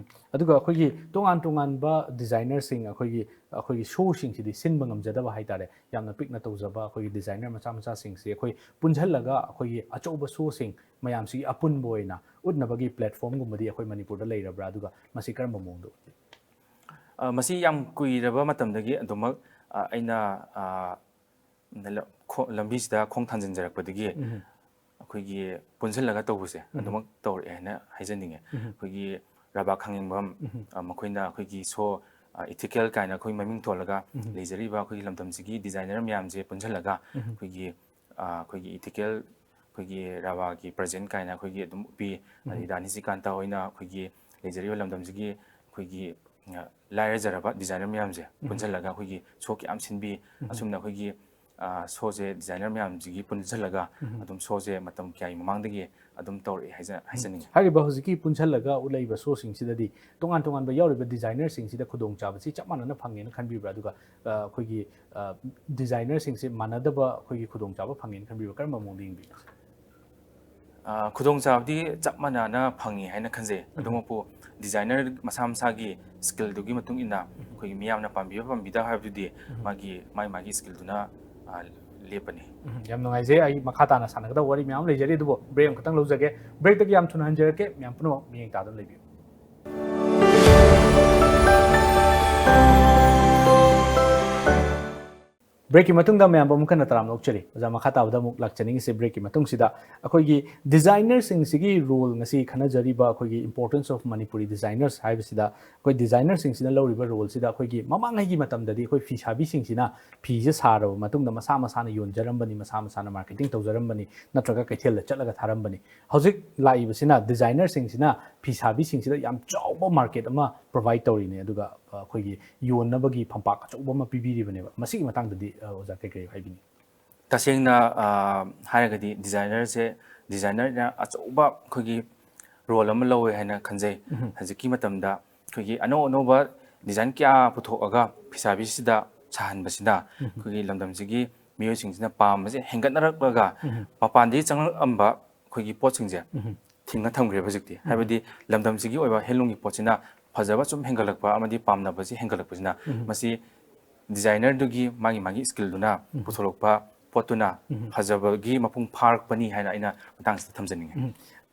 ꯑꯗꯨꯒ ꯑꯩꯈꯣꯏꯒꯤ ꯇꯣꯉꯥꯟ ꯇꯣꯉꯥꯟꯕ ꯗꯤꯖꯥꯏꯅꯔꯁꯤꯡ ꯑꯩꯈꯣꯏꯒꯤ ꯑꯩꯈꯣꯏꯒꯤ ꯁꯣꯁꯤꯡꯁꯤꯗꯤ ꯁꯤꯟꯕ ꯉꯝꯖꯗꯕ ꯍꯥꯏꯇꯥꯔꯦ꯫ ꯌꯥꯝꯅ ꯄꯤꯛꯅ ꯇꯧꯖꯕ ꯑꯩꯈꯣꯏꯒꯤ ꯗꯤꯖꯥꯏꯅꯔ ꯃꯆꯥ ꯃꯆꯥꯁꯤꯡꯁꯤ ꯑꯩꯈꯣꯏ ꯄꯨꯟꯁꯤꯜꯂꯒ ꯑꯩꯈꯣꯏꯒꯤ ꯑꯆꯧꯕ ꯁꯣꯁꯤꯡ ꯃꯌꯥꯝꯁꯤꯒꯤ ꯑꯄꯨꯟꯕ ꯑꯣꯏꯅ ꯎꯠꯅꯕꯒꯤ ꯄ꯭ꯂꯦꯠꯐꯣꯝꯒꯨꯝꯕꯗꯤ ꯑꯩꯈꯣꯏ ꯃꯅꯤꯄꯨꯔꯗ ꯂꯩꯔꯕ꯭ꯔꯥ? ꯑꯗꯨꯒ ꯃꯁꯤ ꯀꯔꯝꯕ ꯃꯑꯣꯡꯗ ꯎꯠꯂꯤ? ꯃꯁꯤ ꯌꯥꯝ ꯀꯨꯏꯔꯕ ꯃꯇꯝꯗꯒꯤ ꯑꯗꯨꯃꯛ ꯑꯩꯅ ꯂꯝꯕꯤꯁꯤꯗ ꯈꯣꯡ ꯊꯥꯡꯖꯤꯟꯖꯔꯛꯄꯗꯒꯤ ꯑꯩꯈꯣꯏꯒꯤ ꯄꯨꯟꯁꯤꯜꯂꯒ ꯇꯧꯕꯁꯦ ꯑꯗꯨꯃꯛ ꯇꯧꯔꯛꯑꯦ ꯍꯥꯏꯅ ꯍꯥꯏꯖꯅꯤꯡꯉꯦ꯫ ꯑꯩꯈꯣꯏꯒꯤ ꯔꯥꯕꯥ ꯈꯥꯡꯉꯦꯝꯕꯝ ꯃꯈꯣꯏꯅ ꯑꯩꯈꯣꯏꯒꯤ ꯁꯣ ꯏꯊꯤꯀꯦꯜ ꯀꯥꯏꯅ ꯑꯩꯈꯣꯏ ꯃꯃꯤꯡ ꯊꯣꯜꯂꯒ ꯂꯩꯖꯔꯤꯕ ꯑꯩꯈꯣꯏꯒꯤ ꯂꯝꯗꯝꯁꯤꯒꯤ ꯗꯤꯖꯥꯏꯅꯔ ꯃꯌꯥꯝꯁꯦ ꯄꯨꯟꯁꯤꯜꯂꯒ ꯑꯩꯈꯣꯏꯒꯤ ꯑꯩꯈꯣꯏꯒꯤ ꯏꯊꯤꯀꯦꯜ ꯑꯩꯈꯣꯏꯒꯤ ꯔꯥꯕꯥꯒꯤ ꯄ꯭ꯔꯖꯦꯟ ꯀꯥꯏꯅ ꯑꯩꯈꯣꯏꯒꯤ ꯑꯗꯨꯝ ꯎꯠꯄꯤ꯫ ꯑꯗꯩ ꯗꯥ ꯅꯤꯁꯤꯀꯥꯟꯇ ꯍꯣꯏꯅ ꯑꯩꯈꯣꯏꯒꯤ ꯂꯩꯖꯔꯤꯕ ꯂꯝꯗꯝꯁꯤꯒꯤ ꯑꯩꯈꯣꯏꯒꯤ ꯂꯥꯏꯔꯖꯔꯕ ꯗꯤꯖꯥꯏꯅꯔ ꯃꯌꯥꯝꯁꯦ ꯄꯨꯟꯁꯤꯜꯂꯒ ꯑꯩꯈꯣꯏꯒꯤ ꯁꯣ ꯀꯌꯥꯝ ꯁꯤꯟꯕꯤ꯫ ꯑꯁꯨꯝꯅ ꯑꯩꯈꯣꯏꯒꯤ ꯁꯣꯁꯦ ꯗꯤꯖꯥꯏꯅꯔ ꯃꯌꯥꯝꯁꯤꯒꯤ ꯄꯨꯟꯁꯤꯜꯂꯒ ꯑꯗꯨꯝ ꯁꯣꯁꯦ ꯃꯇꯝ ꯀꯌꯥꯒꯤ ꯃꯃꯥꯡꯗꯒꯤ ꯑꯗꯨꯝ ꯇꯧꯔꯛꯑꯦ ꯍꯥꯏꯖ ꯍꯥꯏꯖꯅꯤꯡꯉꯤ꯫ ꯍꯥꯏꯔꯤꯕ ꯍꯧꯖꯤꯛꯀꯤ ꯄꯨꯟꯁꯤꯜꯂꯒ ꯎꯠꯂꯛꯏꯕ ꯁꯣꯁꯤꯡꯁꯤꯗꯗꯤ ꯇꯣꯉꯥꯟ ꯇꯣꯉꯥꯟꯕ ꯌꯥꯎꯔꯤꯕ ꯗꯤꯖꯥꯏꯅꯔꯁꯤꯡꯁꯤꯗ ꯈꯨꯗꯣꯡꯆꯥꯕꯁꯤ ꯆꯞ ꯃꯥꯟꯅꯅ ꯐꯪꯉꯦꯅ ꯈꯟꯕꯤꯕ꯭ꯔꯥ? ꯑꯗꯨꯒ ꯑꯩꯈꯣꯏꯒꯤ ꯗꯤꯖꯥꯏꯅꯔꯁꯤꯡꯁꯦ ꯃꯥꯟꯅꯗꯕ ꯑꯩꯈꯣꯏꯒꯤ ꯈꯨꯗꯣꯡꯆꯥꯕ ꯐꯪꯉꯦꯅ ꯈꯟꯕꯤꯕ꯭ꯔꯥ? ꯀꯔꯝꯕ ꯃꯑꯣꯡꯗ ꯌꯦꯡꯕꯤꯒꯦ? ꯈꯨꯗꯣꯡꯆꯥꯕꯗꯤ ꯆꯞ ꯃꯥꯟꯅꯅ ꯐꯪꯉꯤ ꯍꯥꯏꯅ ꯈꯟꯖꯩ꯫ ꯑꯗꯨꯃꯛꯄꯨ ꯗꯤꯖꯥꯏꯅꯔ ꯃꯁꯥ ꯃꯁꯥꯒꯤ ꯁ꯭ꯀꯤꯜꯗꯨꯒꯤ ꯃꯇꯨꯡ ꯏꯟꯅ ꯑꯩꯈꯣꯏꯒꯤ ꯃꯤꯌꯥꯝꯅ ꯄꯥꯝꯕꯤꯕ ꯄꯥꯝꯕꯤꯗꯕ ꯍꯥꯏꯕꯗꯨꯗꯤ ꯃꯥꯒꯤ ꯃꯥꯒꯤ ꯃꯥꯒꯤ ꯁ꯭ꯀꯤꯜꯗꯨꯅ ꯂꯦꯞꯄꯅꯤ꯫ ꯌꯥꯝ ꯅꯨꯡꯉꯥꯏꯖꯩ꯫ ꯑꯩ ꯃꯈꯥ ꯇꯥꯅ ꯁꯥꯟꯅꯒꯗꯕ ꯋꯥꯔꯤ ꯃꯌꯥꯝ ꯑꯃ ꯂꯩꯖꯔꯤ, ꯑꯗꯨꯕꯨ ꯕ꯭ꯔꯦꯛ ꯑꯃꯈꯛꯇꯪ ꯂꯧꯖꯒꯦ꯫ ꯕ꯭ꯔꯦꯛꯇꯒꯤ ꯌꯥꯝ ꯊꯨꯅ ꯍꯟꯖꯔꯛꯀꯦ꯫ ꯃꯌꯥꯝ ꯄꯨꯝꯅꯃꯛ ꯃꯤꯠꯌꯦꯡ ꯇꯥꯗꯨꯅ ꯂꯩꯕꯤꯌꯨ꯫ ꯕ꯭ꯔꯦꯛꯀꯤ ꯃꯇꯨꯡꯗ ꯃꯌꯥꯝꯕꯨ ꯑꯃꯨꯛ ꯍꯟꯅ ꯇꯔꯥꯝꯅ ꯑꯣꯛꯆꯔꯤ꯫ ꯑꯣꯖꯥ, ꯃꯈꯥ ꯇꯥꯕꯗ ꯑꯃꯨꯛ ꯂꯥꯛꯆꯅꯤꯡꯉꯤꯁꯦ, ꯕ꯭ꯔꯦꯛꯀꯤ ꯃꯇꯨꯡꯁꯤꯗ ꯑꯩꯈꯣꯏꯒꯤ ꯗꯤꯖꯥꯏꯅꯔꯁꯤꯡꯁꯤꯒꯤ ꯔꯣꯜ, ꯉꯁꯤ ꯈꯟꯅꯖꯔꯤꯕ ꯑꯩꯈꯣꯏꯒꯤ importance of Manipuri designers ꯍꯥꯏꯕꯁꯤꯗ, ꯑꯩꯈꯣꯏ ꯗꯤꯖꯥꯏꯅꯔꯁꯤꯡꯁꯤꯅ ꯂꯧꯔꯤꯕ ꯔꯣꯜꯁꯤꯗ ꯑꯩꯈꯣꯏꯒꯤ ꯃꯃꯥꯡꯉꯩꯒꯤ ꯃꯇꯝꯗꯗꯤ ꯑꯩꯈꯣꯏ ꯐꯤ ꯁꯥꯕꯤꯁꯤꯡꯁꯤꯅ ꯐꯤꯁꯦ ꯁꯥꯔꯕ ꯃꯇꯨꯡꯗ ꯃꯁꯥ ꯃꯁꯥꯅ ꯌꯣꯟꯖꯔꯝꯕꯅꯤ, ꯃꯁꯥ ꯃꯁꯥꯅ ꯃꯥꯔꯀꯦꯇꯤꯡ ꯇꯧꯖꯔꯝꯕꯅꯤ, ꯅꯠꯇ꯭ꯔꯒ ꯀꯩꯊꯦꯜꯗ ꯆꯠꯂꯒ ꯊꯥꯔꯝꯕꯅꯤ꯫ ꯍꯧꯖꯤꯛ ꯂꯥꯛꯏꯕꯁꯤꯅ ꯗꯤꯖꯥꯏꯅꯔꯁꯤꯡꯁꯤꯅ ꯐꯤ ꯁꯥꯕꯤꯁꯤꯡꯁꯤꯗ ꯌꯥꯝ ꯆꯥꯎꯕ ꯃꯥꯔꯀꯦꯠ ꯑꯃ ꯄ꯭ꯔꯣꯚꯥꯏꯗ ꯇꯧꯔꯤꯅꯦ, ꯑꯗꯨꯒ ꯑ, ꯑꯩꯈꯣꯏꯒꯤ ꯌꯣꯟꯅꯕꯒꯤ ꯐꯝꯄꯥꯛ ꯑꯆꯧꯕ ꯑꯃ ꯄꯤꯕꯤꯔꯤꯕꯅꯦꯕ꯫ ꯃꯁꯤꯒꯤ ꯃꯇꯥꯡꯗꯗꯤ ꯑ, ꯑꯣꯖꯥ ꯀꯩ ꯀꯩ ꯍꯥꯏꯕꯤꯅꯤ? ꯇꯁꯦꯡꯅ ꯑ, ꯍꯥꯏꯔꯒꯗꯤ ꯗꯤꯖꯥꯏꯅꯔꯁꯦ, ꯗꯤꯖꯥꯏꯅꯔꯅ ꯑꯆꯧꯕ ꯑꯩꯈꯣꯏꯒꯤ ꯔꯣꯜ ꯑꯃ ꯂꯧꯋꯦ ꯍꯥꯏꯅ ꯈꯟꯖꯩ꯫ ꯍꯧꯖꯤꯛꯀꯤ ꯃꯇꯝꯗ ꯑꯩꯈꯣꯏꯒꯤ ꯑꯅꯧ ꯑꯅꯧꯕ ꯗꯤꯖꯥꯏꯟ ꯀꯌꯥ ꯄꯨꯊꯣꯛꯑꯒ ꯐꯤꯁꯥꯕꯤꯁꯤꯗ ꯁꯥꯍꯟꯕꯁꯤꯅ ꯑꯩꯈꯣꯏꯒꯤ ꯂꯝꯗꯝꯁꯤꯒꯤ ꯃꯤꯑꯣꯏꯁꯤꯡꯁꯤꯅ ꯄꯥꯝꯕꯁꯦ ꯍꯦꯟꯒꯠꯅꯔꯛꯂꯒ ꯃꯄꯥꯟꯗꯒꯤ ꯆꯪꯂꯛꯂꯝꯕ ꯑꯩꯈꯣꯏꯒꯤ ꯄꯣꯠꯁꯤꯡꯁꯦ ꯊꯤꯡꯉ ꯊꯝꯈ꯭ꯔꯦꯕ ꯍꯧꯖꯤꯛꯇꯤ꯫ ꯍꯥꯏꯕꯗꯤ ꯂꯝꯗꯝꯁꯤꯒꯤ ꯑꯣꯏꯕ ꯍꯦꯟꯂꯨꯝꯒꯤ ꯄꯣꯠꯁꯤꯅ ꯐꯖꯕ ꯁꯨꯝ ꯍꯦꯟꯒꯠꯂꯛꯄ ꯑꯃꯗꯤ ꯄꯥꯝꯅꯕꯁꯤ ꯍꯦꯟꯒꯠꯂꯛꯄꯁꯤꯅ ꯃꯁꯤ ꯗꯤꯖꯥꯏꯅꯔꯗꯨꯒꯤ ꯃꯥꯒꯤ ꯃꯥꯒꯤ ꯁ꯭ꯀꯤꯜꯗꯨꯅ ꯄꯨꯊꯣꯔꯛꯄ ꯄꯣꯠꯇꯨꯅ ꯐꯖꯕꯒꯤ ꯃꯄꯨꯡ ꯐꯥꯔꯛꯄꯅꯤ ꯍꯥꯏꯅ ꯑꯩꯅ ꯃꯇꯥꯡꯁꯤꯗ ꯊꯝꯖꯅꯤꯡꯉꯤ꯫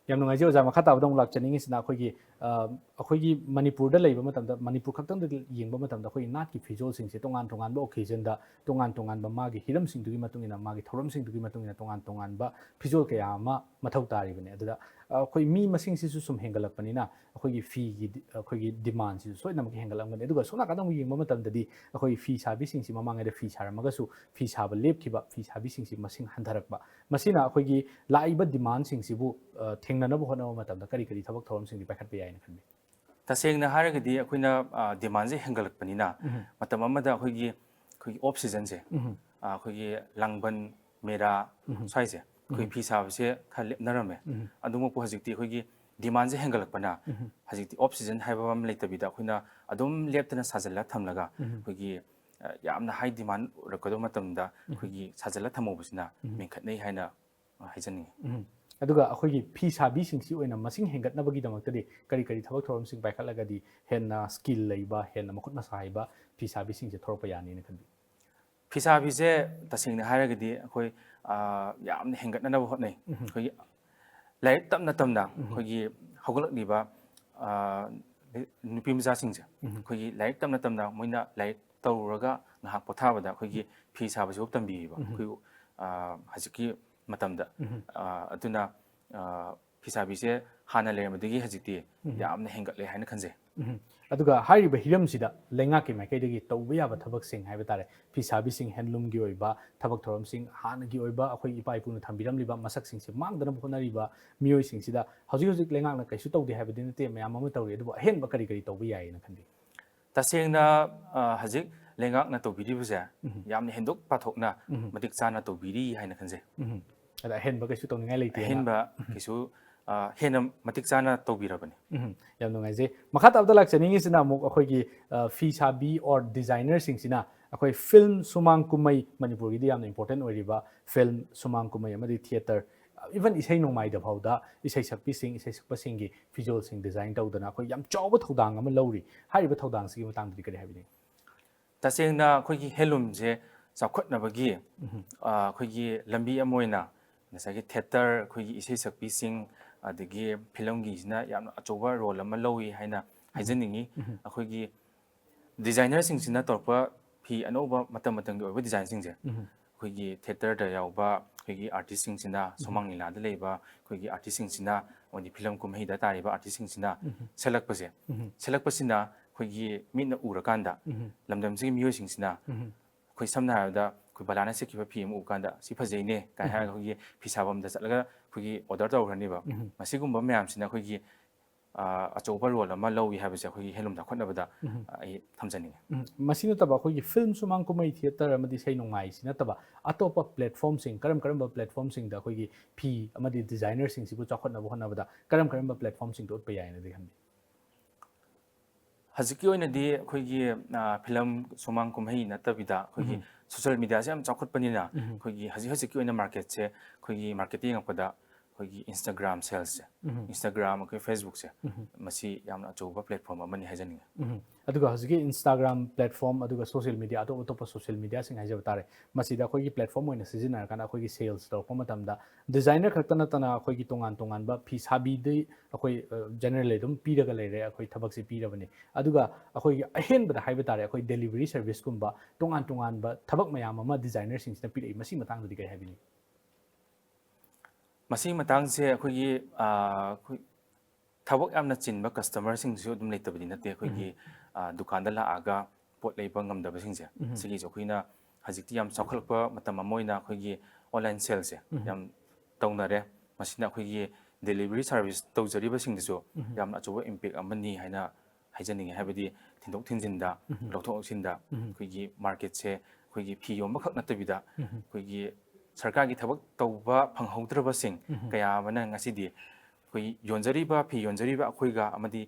ꯌꯥꯝ ꯅꯨꯡꯉꯥꯏꯖꯩ ꯑꯣꯖꯥ꯫ ꯃꯈꯥ ꯇꯥꯕꯗ ꯑꯃꯨꯛ ꯂꯥꯛꯆꯅꯤꯡꯉꯤꯁꯤꯅ ꯑꯩꯈꯣꯏꯒꯤ ꯑ, ꯑꯩꯈꯣꯏꯒꯤ ꯃꯅꯤꯄꯨꯔꯗ ꯂꯩꯕ ꯃꯇꯝꯗ, ꯃꯅꯤꯄꯨꯔ ꯈꯛꯇꯪꯗ ꯌꯦꯡꯕ ꯃꯇꯝꯗ ꯑꯩꯈꯣꯏꯒꯤ ꯅꯥꯠꯀꯤ ꯐꯤꯖꯣꯜꯁꯤꯡꯁꯦ ꯇꯣꯉꯥꯟ ꯇꯣꯉꯥꯟꯕ ꯑꯣꯀꯦꯖꯟꯗ ꯇꯣꯉꯥꯟ ꯇꯣꯉꯥꯟꯕ ꯃꯥꯒꯤ ꯍꯤꯔꯝꯁꯤꯡꯗꯨꯒꯤ ꯃꯇꯨꯡ ꯏꯟꯅ, ꯃꯥꯒꯤ ꯊꯧꯔꯝꯁꯤꯡꯗꯨꯒꯤ ꯃꯇꯨꯡ ꯏꯟꯅ ꯇꯣꯉꯥꯟ ꯇꯣꯉꯥꯟꯕ ꯐꯤꯖꯣꯜ ꯀꯌꯥ ꯑꯃ ꯃꯊꯧ ꯇꯥꯔꯤꯕꯅꯤ꯫ ꯑꯗꯨꯗ ꯑ, ꯑꯩꯈꯣꯏ ꯃꯤ ꯃꯁꯤꯡꯁꯤꯁꯨ ꯁꯨꯝ ꯍꯦꯟꯒꯠꯂꯛꯄꯅꯤꯅ ꯑꯩꯈꯣꯏꯒꯤ ꯐꯤꯒꯤ ꯗꯤ-, ꯑꯩꯈꯣꯏꯒꯤ ꯗꯤꯃꯥꯟꯁꯤꯁꯨ ꯁꯣꯏꯗꯅꯃꯛꯀꯤ ꯍꯦꯟꯒꯠꯂꯝꯒꯅꯤ꯫ ꯑꯗꯨꯒ ꯁꯣꯝ ꯅꯥꯀꯟꯗ ꯑꯃꯨꯛ ꯌꯦꯡꯕ ꯃꯇꯝꯗꯗꯤ ꯑꯩꯈꯣꯏ ꯐꯤ ꯁꯥꯕꯤꯁꯤꯡꯁꯤ ꯃꯃꯥꯡꯉꯩꯗ ꯐꯤ ꯁꯥꯔꯝꯃꯒꯁꯨ ꯐꯤ ꯁꯥꯕ ꯂꯦꯞꯈꯤꯕ ꯐꯤ ꯁꯥꯕꯤꯁꯤꯡꯁꯤ ꯃꯁꯤꯡ ꯍꯟꯊꯔꯛꯄ, ꯃꯁꯤꯅ ꯑꯩꯈꯣꯏꯒꯤ ꯂꯥꯛꯏꯕ ꯗꯤꯃꯥꯟꯁꯤꯡꯁꯤꯕꯨ ꯑ, ꯊꯦꯡꯅꯅꯕ ꯍꯣꯠꯅꯕ ꯃꯇꯝꯗ ꯀꯔꯤ ꯀꯔꯤ ꯊꯕꯛ ꯊꯧꯔꯝꯁꯤꯡꯗꯤ ꯄꯥꯏꯈꯠꯄ ꯌꯥꯏꯅ ꯈꯟꯕꯤ? ꯇꯁꯦꯡꯅ ꯍꯥꯏꯔꯒꯗꯤ ꯑꯩꯈꯣꯏꯅ ꯑ, ꯗꯤꯃꯥꯟꯁꯦ ꯍꯦꯟꯒꯠꯂꯛꯄꯅꯤꯅ ꯃꯇꯝ ꯑꯃꯗ ꯑꯩꯈꯣꯏꯒꯤ ꯑꯩꯈꯣꯏꯒꯤ ꯑꯣꯐ ꯁꯤꯖꯟꯁꯦ, ꯑ, ꯑꯩꯈꯣꯏꯒꯤ ꯂꯥꯡꯕꯟ, ꯃꯦꯔꯥ ꯁ꯭ꯋꯥꯏꯁꯦ ꯑꯩꯈꯣꯏ ꯐꯤ ꯁꯥꯕꯁꯦ ꯈꯔ ꯂꯦꯞꯅꯔꯝꯃꯦ꯫ ꯑꯗꯨꯃꯛꯄꯨ ꯍꯧꯖꯤꯛꯇꯤ ꯑꯩꯈꯣꯏꯒꯤ ꯗꯤꯃꯥꯟꯁꯦ ꯍꯦꯟꯒꯠꯂꯛꯄꯅ ꯍꯧꯖꯤꯛꯇꯤ ꯑꯣꯐ ꯁꯤꯖꯟ ꯍꯥꯏꯕ ꯑꯃ ꯂꯩꯇꯕꯤꯗ ꯑꯩꯈꯣꯏꯅ ꯑꯗꯨꯝ ꯂꯦꯞꯇꯅ ꯁꯥꯖꯜꯂ ꯊꯝꯂꯒ ꯑꯩꯈꯣꯏꯒꯤ ꯑ, ꯌꯥꯝꯅ ꯍꯥꯏ ꯗꯤꯃꯥꯟ ꯑꯣꯏꯔꯛꯀꯗꯕ ꯃꯇꯝꯗ ꯑꯩꯈꯣꯏꯒꯤ ꯁꯥꯖꯜꯂ ꯊꯝꯍꯧꯕꯁꯤꯅ ꯃꯦꯟꯈꯠꯅꯩ ꯍꯥꯏꯅ ꯍꯥꯏꯖꯅꯤꯡꯉꯤ꯫ ꯎꯝ꯫ ꯑꯗꯨꯒ ꯑꯩꯈꯣꯏꯒꯤ ꯐꯤ ꯁꯥꯕꯤꯁꯤꯡꯁꯤ ꯑꯣꯏꯅ ꯃꯁꯤꯡ ꯍꯦꯟꯒꯠꯅꯕꯒꯤꯗꯃꯛꯇꯗꯤ ꯀꯔꯤ ꯀꯔꯤ ꯊꯕꯛ ꯊꯧꯔꯝꯁꯤꯡ ꯄꯥꯏꯈꯠꯂꯒꯗꯤ ꯍꯦꯟꯅ ꯁ꯭ꯀꯤꯜ ꯂꯩꯕ, ꯍꯦꯟꯅ ꯃꯈꯨꯠ ꯃꯁꯥ ꯍꯩꯕ ꯐꯤ ꯁꯥꯕꯤꯁꯤꯡꯁꯦ ꯊꯣꯔꯛꯄ ꯌꯥꯅꯤꯅ ꯈꯟꯕꯤ? ꯐꯤꯁꯥꯕꯤꯁꯦ ꯇꯁꯦꯡꯅ ꯍꯥꯏꯔꯒꯗꯤ ꯑꯩꯈꯣꯏ, ꯑ, ꯌꯥꯝꯅ ꯍꯦꯟꯒꯠꯅꯅꯕ ꯍꯣꯠꯅꯩ꯫ ꯑꯩꯈꯣꯏꯒꯤ ꯂꯥꯏꯔꯤꯛ ꯇꯞꯅ ꯇꯞꯅ ꯑꯩꯈꯣꯏꯒꯤ ꯍꯧꯒꯠꯂꯛꯂꯤꯕ, ꯑ, ꯅꯨꯄꯤ ꯃꯆꯥꯁꯤꯡꯁꯦ ꯑꯩꯈꯣꯏꯒꯤ ꯂꯥꯏꯔꯤꯛ ꯇꯞꯅ ꯇꯞꯅ ꯃꯣꯏꯅ ꯂꯥꯏꯔꯤꯛ ꯇꯧꯔꯨꯔꯒ ꯉꯥꯏꯍꯥꯛ ꯄꯣꯊꯥꯕꯗ ꯑꯩꯈꯣꯏꯒꯤ ꯐꯤ ꯁꯥꯕꯁꯤꯐꯥꯎ ꯇꯝꯕꯤꯌꯦꯕ꯫ ꯑꯩꯈꯣꯏ, ꯑ, ꯍꯧꯖꯤꯛꯀꯤ ꯃꯇꯝꯗ꯫ ꯑ, ꯑꯗꯨꯅ, ꯑ, ꯐꯤꯁꯥꯕꯤꯁꯦ ꯍꯥꯟꯅ ꯂꯩꯔꯝꯕꯗꯒꯤ ꯍꯧꯖꯤꯛꯇꯤ ꯌꯥꯝꯅ ꯍꯦꯟꯒꯠꯂꯦ ꯍꯥꯏꯅ ꯈꯟꯖꯩ꯫ ꯎꯝ꯫ ꯑꯗꯨꯒ ꯍꯥꯏꯔꯤꯕ ꯍꯤꯔꯝꯁꯤꯗ ꯂꯩꯉꯥꯛꯀꯤ ꯃꯥꯏꯀꯩꯗꯒꯤ ꯇꯧꯕ ꯌꯥꯕ ꯊꯕꯛꯁꯤꯡ ꯍꯥꯏꯕ ꯇꯥꯔꯦ, ꯐꯤ ꯁꯥꯕꯤꯁꯤꯡ, ꯍꯦꯟꯂꯨꯝꯒꯤ ꯑꯣꯏꯕ ꯊꯕꯛ ꯊꯧꯔꯝꯁꯤꯡ, ꯍꯥꯟꯅꯒꯤ ꯑꯣꯏꯕ ꯑꯩꯈꯣꯏ ꯏꯄꯥ ꯏꯄꯨꯅ ꯊꯝꯕꯤꯔꯝꯂꯤꯕ ꯃꯁꯛꯁꯤꯡꯁꯦ ꯃꯥꯡꯗꯅꯕ ꯍꯣꯠꯅꯔꯤꯕ ꯃꯤꯑꯣꯏꯁꯤꯡꯁꯤꯗ ꯍꯧꯖꯤꯛ ꯍꯧꯖꯤꯛ ꯂꯩꯉꯥꯛꯅ ꯀꯩꯁꯨ ꯇꯧꯗꯦ ꯍꯥꯏꯕꯗꯤ ꯅꯠꯇꯦ, ꯃꯌꯥꯝ ꯑꯃ ꯇꯧꯔꯤ꯫ ꯑꯗꯨꯕꯨ ꯑꯍꯦꯟꯕ ꯀꯔꯤ ꯀꯔꯤ ꯇꯧꯕ ꯌꯥꯏꯅ ꯈꯟꯕꯤ? ꯇꯁꯦꯡꯅ ꯑ, ꯍꯧꯖꯤꯛ ꯂꯩꯉꯥꯛꯅ ꯇꯧꯕꯤꯔꯤꯕꯁꯦ ꯌꯥꯝꯅ ꯍꯦꯟꯗꯣꯛ ꯄꯥꯊꯣꯛꯅ ꯃꯇꯤꯛ ꯆꯥꯅ ꯇꯧꯕꯤꯔꯤ ꯍꯥꯏꯅ ꯈꯟꯖꯩ꯫ ꯎꯝ꯫ ꯑꯗ ꯑꯍꯦꯟꯕ ꯀꯩꯁꯨ ꯇꯧꯅꯤꯡꯉꯥꯏ ꯂꯩꯇꯦ꯫ ꯑꯍꯦꯟꯕ ꯀꯩꯁꯨ ꯑ, ꯍꯦꯟꯅ ꯃꯇꯤꯛ ꯆꯥꯅ ꯇꯧꯕꯤꯔꯕꯅꯤ꯫ ꯎꯝ, ꯌꯥꯝ ꯅꯨꯡꯉꯥꯏꯖꯩ꯫ ꯃꯈꯥ ꯇꯥꯕꯗ ꯂꯥꯛꯆꯅꯤꯡꯉꯤꯁꯤꯅ ꯑꯃꯨꯛ ꯑꯩꯈꯣꯏꯒꯤ ꯑ, ꯐꯤ ꯁꯥꯕꯤ or ꯗꯤꯖꯥꯏꯅꯔꯁꯤꯡꯁꯤꯅ ꯑꯩꯈꯣꯏ ꯐꯤꯂꯝ ꯁꯨꯃꯥꯡ ꯀꯨꯝꯍꯩ, ꯃꯅꯤꯄꯨꯔꯒꯤꯗꯤ ꯌꯥꯝꯅ ꯏꯝꯄꯣꯔꯇꯦꯟ ꯑꯣꯏꯔꯤꯕ ꯐꯤꯂꯝ ꯁꯨꯃꯥꯡ ꯀꯨꯝꯍꯩ ꯑꯃꯗꯤ ꯊꯤꯌꯦꯇꯔ, ꯏꯚꯟ ꯏꯁꯩ ꯅꯣꯡꯃꯥꯏꯗ ꯐꯥꯎꯗ ꯏꯁꯩ ꯁꯛꯄꯤꯁꯤꯡ, ꯏꯁꯩ ꯁꯛꯄꯁꯤꯡꯒꯤ ꯐꯤꯖꯣꯜꯁꯤꯡ ꯗꯤꯖꯥꯏꯟ ꯇꯧꯗꯅ ꯑꯩꯈꯣꯏ ꯌꯥꯝ ꯆꯥꯎꯕ ꯊꯧꯗꯥꯡ ꯑꯃ ꯂꯧꯔꯤ꯫ ꯍꯥꯏꯔꯤꯕ ꯊꯧꯗꯥꯡꯁꯤꯒꯤ ꯃꯇꯥꯡꯗꯗꯤ ꯀꯔꯤ ꯍꯥꯏꯕꯤꯅꯤꯡꯉꯤ? ꯇꯁꯦꯡꯅ ꯑꯩꯈꯣꯏꯒꯤ ꯍꯦꯟꯂꯨꯝꯁꯦ ꯆꯥꯎꯈꯠꯅꯕꯒꯤ ꯑ, ꯑꯩꯈꯣꯏꯒꯤ ꯂꯝꯕꯤ ꯑꯃ ꯑꯣꯏꯅ ꯉꯁꯥꯏꯒꯤ ꯊꯤꯌꯦꯇꯔ, ꯑꯩꯈꯣꯏꯒꯤ ꯏꯁꯩ ꯁꯛꯄꯤꯁꯤꯡ, ꯑꯗꯒꯤ ꯐꯤꯂꯝꯒꯤꯁꯤꯅ ꯌꯥꯝꯅ ꯑꯆꯧꯕ ꯔꯣꯜ ꯑꯃ ꯂꯧꯏ ꯍꯥꯏꯅ ꯍꯥꯏꯖꯅꯤꯡꯉꯤ꯫ ꯑꯩꯈꯣꯏꯒꯤ ꯗꯤꯖꯥꯏꯅꯔꯁꯤꯡꯁꯤꯅ ꯇꯧꯔꯛꯄ ꯐꯤ ꯑꯅꯧꯕ ꯃꯇꯝ ꯃꯇꯝꯒꯤ ꯑꯣꯏꯕ ꯗꯤꯖꯥꯏꯟꯁꯤꯡꯁꯦ ꯑꯩꯈꯣꯏꯒꯤ ꯊꯤꯌꯦꯇꯔꯗ ꯌꯥꯎꯕ ꯑꯩꯈꯣꯏꯒꯤ ꯑꯥꯔꯇꯤꯁꯁꯤꯡꯁꯤꯅ, ꯁꯨꯃꯥꯡ ꯂꯤꯂꯥꯗ ꯂꯩꯕ ꯑꯩꯈꯣꯏꯒꯤ ꯑꯥꯔꯇꯤꯁꯁꯤꯡꯁꯤꯅ, ꯑꯃꯗꯤ ꯐꯤꯂꯝ ꯀꯨꯝꯍꯩꯗ ꯇꯥꯔꯤꯕ ꯑꯥꯔꯇꯤꯁꯁꯤꯡꯁꯤꯅ ꯁꯦꯠꯂꯛꯄꯁꯦ, ꯁꯦꯠꯂꯛꯄꯁꯤꯅ ꯑꯩꯈꯣꯏꯒꯤ ꯃꯤꯠꯅ ꯎꯔꯀꯥꯟꯗ ꯂꯝꯗꯝꯁꯤꯒꯤ ꯃꯤꯑꯣꯏꯁꯤꯡꯁꯤꯅ ꯑꯩꯈꯣꯏ ꯁꯝꯅ ꯍꯥꯏꯔꯕꯗ ꯑꯩꯈꯣꯏ ꯕꯂꯥꯅ ꯁꯦꯠꯈꯤꯕ ꯐꯤ ꯑꯃ ꯎꯕ ꯀꯥꯟꯗ ꯁꯤ ꯐꯖꯩꯅꯦ ꯀꯥꯏꯅ ꯍꯥꯏꯔꯒ ꯑꯩꯈꯣꯏꯒꯤ ꯐꯤ ꯁꯥꯐꯝꯗ ꯆꯠꯂꯒ ꯑꯩꯈꯣꯏꯒꯤ ꯑꯣꯔꯗꯔ ꯇꯧꯈ꯭ꯔꯅꯤꯕ꯫ ꯃꯁꯤꯒꯨꯝꯕ ꯃꯌꯥꯝꯁꯤꯅ ꯑꯩꯈꯣꯏꯒꯤ ꯑ, ꯑꯆꯧꯕ ꯔꯣꯜ ꯑꯃ ꯂꯧꯏ ꯍꯥꯏꯕꯁꯦ ꯑꯩꯈꯣꯏꯒꯤ ꯍꯦꯟꯂꯨꯝ ꯆꯥꯎꯈꯠꯅꯕꯗ ꯑ, ꯑꯩ ꯊꯝꯖꯅꯤꯡꯉꯤ꯫ ꯎꯝ, ꯃꯁꯤ ꯅꯠꯇꯕ ꯑꯩꯈꯣꯏꯒꯤ ꯐꯤꯂꯝ ꯁꯨꯃꯥꯡ ꯀꯨꯝꯍꯩ, ꯊꯤꯌꯦꯇꯔ ꯑꯃꯗꯤ ꯏꯁꯩ ꯅꯣꯡꯃꯥꯏꯁꯤ ꯅꯠꯇꯕ ꯑꯇꯣꯞꯄ ꯄ꯭ꯂꯦꯠꯐꯣꯝꯁꯤꯡ, ꯀꯔꯝ ꯀꯔꯝꯕ ꯄ꯭ꯂꯦꯠꯐꯣꯝꯁꯤꯡꯗ ꯑꯩꯈꯣꯏꯒꯤ ꯐꯤ ꯑꯃꯗꯤ ꯗꯤꯖꯥꯏꯅꯔꯁꯤꯡꯁꯤꯕꯨ ꯆꯥꯎꯈꯠꯅꯕ ꯍꯣꯠꯅꯕꯗ ꯀꯔꯝ ꯀꯔꯝꯕ ꯄ꯭ꯂꯦꯠꯐꯣꯝꯁꯤꯡꯗ ꯎꯠꯄ ꯌꯥꯏꯅꯗꯤ ꯈꯟꯕꯤ? ꯍꯧꯖꯤꯛꯀꯤ ꯑꯣꯏꯅꯗꯤ ꯑꯩꯈꯣꯏꯒꯤ ꯑ, ꯐꯤꯂꯝ ꯁꯨꯃꯥꯡ ꯀꯨꯝꯍꯩ ꯅꯠꯇꯕꯤꯗ ꯑꯩꯈꯣꯏꯒꯤ ꯁꯣꯁꯤꯌꯦꯜ ꯃꯤꯗꯤꯌꯥꯁꯦ ꯌꯥꯝ ꯆꯥꯎꯈꯠꯄꯅꯤꯅ ꯑꯩꯈꯣꯏꯒꯤ ꯍꯧꯖꯤꯛ ꯍꯧꯖꯤꯛꯀꯤ ꯑꯣꯏꯅ ꯃꯥꯔꯀꯦꯠꯁꯦ ꯑꯩꯈꯣꯏꯒꯤ ꯃꯥꯔꯀꯦꯠꯇ ꯌꯦꯡꯉꯛꯄꯗ ꯑꯩꯈꯣꯏꯒꯤ ꯏꯟꯁꯇꯥꯒ꯭ꯔꯥꯝ ꯁꯦꯜꯁꯁꯦ, ꯏꯟꯁꯇꯥꯒ꯭ꯔꯥꯝ, ꯑꯩꯈꯣꯏ ꯐꯦꯁꯕꯨꯛꯁꯦ, ꯃꯁꯤ ꯌꯥꯝꯅ ꯑꯆꯧꯕ ꯄ꯭ꯂꯦꯠꯐꯣꯝ ꯑꯃꯅꯤ ꯍꯥꯏꯖꯅꯤꯡꯉꯤ꯫ ꯎꯝ꯫ ꯑꯗꯨꯒ ꯍꯧꯖꯤꯛꯀꯤ ꯏꯟꯁꯇꯥꯒ꯭ꯔꯥꯝ ꯄ꯭ꯂꯦꯠꯐꯣꯝ ꯑꯗꯨꯒ ꯁꯣꯁꯤꯌꯦꯜ ꯃꯤꯗꯤꯌꯥ, ꯑꯇꯣꯞ ꯑꯇꯣꯞꯄ ꯁꯣꯁꯤꯌꯦꯜ ꯃꯤꯗꯤꯌꯥꯁꯤꯡ ꯍꯥꯏꯖꯕ ꯇꯥꯔꯦ, ꯃꯁꯤꯗ ꯑꯩꯈꯣꯏꯒꯤ ꯄ꯭ꯂꯦꯠꯐꯣꯝ ꯑꯣꯏꯅ ꯁꯤꯖꯤꯟꯅꯔꯀꯥꯟꯗ ꯑꯩꯈꯣꯏꯒꯤ ꯁꯦꯜꯁ ꯇꯧꯔꯛꯄ ꯃꯇꯝꯗ ꯗꯤꯖꯥꯏꯅꯔ ꯈꯛꯇ ꯅꯠꯇꯅ ꯑꯩꯈꯣꯏꯒꯤ ꯇꯣꯉꯥꯟ ꯇꯣꯉꯥꯟꯕ ꯐꯤ ꯁꯥꯕꯤꯗꯤ ꯑꯩꯈꯣꯏ ꯖꯦꯅꯔꯦꯜꯂꯤ ꯑꯗꯨꯝ ꯄꯤꯔꯒ ꯂꯩꯔꯦ, ꯑꯩꯈꯣꯏ ꯊꯕꯛꯁꯤ ꯄꯤꯔꯕꯅꯤ꯫ ꯑꯗꯨꯒ ꯑꯩꯈꯣꯏꯒꯤ ꯑꯍꯦꯟꯕꯗ ꯍꯥꯏꯕ ꯇꯥꯔꯦ, ꯑꯩꯈꯣꯏ ꯗꯦꯂꯤꯚꯔꯤ ꯁꯔꯚꯤꯁꯀꯨꯝꯕ ꯇꯣꯉꯥꯟ ꯇꯣꯉꯥꯟꯕ ꯊꯕꯛ ꯃꯌꯥꯝ ꯑꯃ ꯗꯤꯖꯥꯏꯅꯔꯁꯤꯡꯁꯤꯅ ꯄꯤꯔꯛꯏ꯫ ꯃꯁꯤꯒꯤ ꯃꯇꯥꯡꯗꯗꯤ ꯀꯔꯤ ꯍꯥꯏꯕꯤꯅꯤꯡꯉꯤ? ꯃꯁꯤꯒꯤ ꯃꯇꯥꯡꯁꯦ ꯑꯩꯈꯣꯏꯒꯤ ꯑ, ꯑꯩꯈꯣꯏ ꯊꯕꯛ ꯌꯥꯝꯅ ꯆꯤꯟꯕ ꯀꯁꯇꯃꯔꯁꯤꯡꯁꯨ ꯑꯗꯨꯝ ꯂꯩꯇꯕꯗꯤ ꯅꯠꯇꯦ꯫ ꯑꯩꯈꯣꯏꯒꯤ, ꯑ, ꯗꯨꯀꯥꯟꯗ ꯂꯥꯛꯑꯒ ꯄꯣꯠ ꯂꯩꯕ ꯉꯝꯗꯕꯁꯤꯡꯁꯦ, ꯎꯝ꯫ ꯁꯤꯒꯤꯁꯨ ꯑꯩꯈꯣꯏꯅ ꯍꯧꯖꯤꯛꯇꯤ ꯌꯥꯝ ꯆꯥꯎꯈꯠꯂꯛꯄ ꯃꯇꯝ ꯑꯃ ꯑꯣꯏꯅ ꯑꯩꯈꯣꯏꯒꯤ online saleꯁꯦ ꯎꯝ꯫ ꯌꯥꯝ ꯇꯧꯅꯔꯦ꯫ ꯃꯁꯤꯅ ꯑꯩꯈꯣꯏꯒꯤ delivery service ꯇꯧꯖꯔꯤꯕꯁꯤꯡꯗꯁꯨ ꯎꯝ꯫ ꯌꯥꯝꯅ ꯑꯆꯧꯕ impact ꯑꯃꯅꯤ ꯍꯥꯏꯅ ꯍꯥꯏꯖꯅꯤꯡꯉꯤ꯫ ꯍꯥꯏꯕꯗꯤ ꯊꯤꯟꯗꯣꯛ ꯊꯤꯟꯖꯤꯟꯗ, ꯎꯝ꯫ ꯂꯧꯊꯣꯛ ꯂꯧꯁꯤꯟꯗ ꯎꯝ꯫ ꯑꯩꯈꯣꯏꯒꯤ marketꯁꯦ ꯑꯩꯈꯣꯏꯒꯤ ꯐꯤ ꯌꯣꯟꯕ ꯈꯛ ꯅꯠꯇꯕꯤꯗ ꯎꯝ꯫ ꯑꯩꯈꯣꯏꯒꯤ ꯁꯔꯀꯥꯔꯒꯤ ꯊꯕꯛ ꯇꯧꯕ ꯐꯪꯍꯧꯗ꯭ꯔꯕꯁꯤꯡ ꯎꯝ꯫ ꯀꯌꯥ ꯑꯃꯅ ꯉꯁꯤꯗꯤ ꯑꯩꯈꯣꯏ ꯌꯣꯟꯖꯔꯤꯕ, ꯐꯤ ꯌꯣꯟꯖꯔꯤꯕ ꯑꯩꯈꯣꯏꯒ ꯑꯃꯗꯤ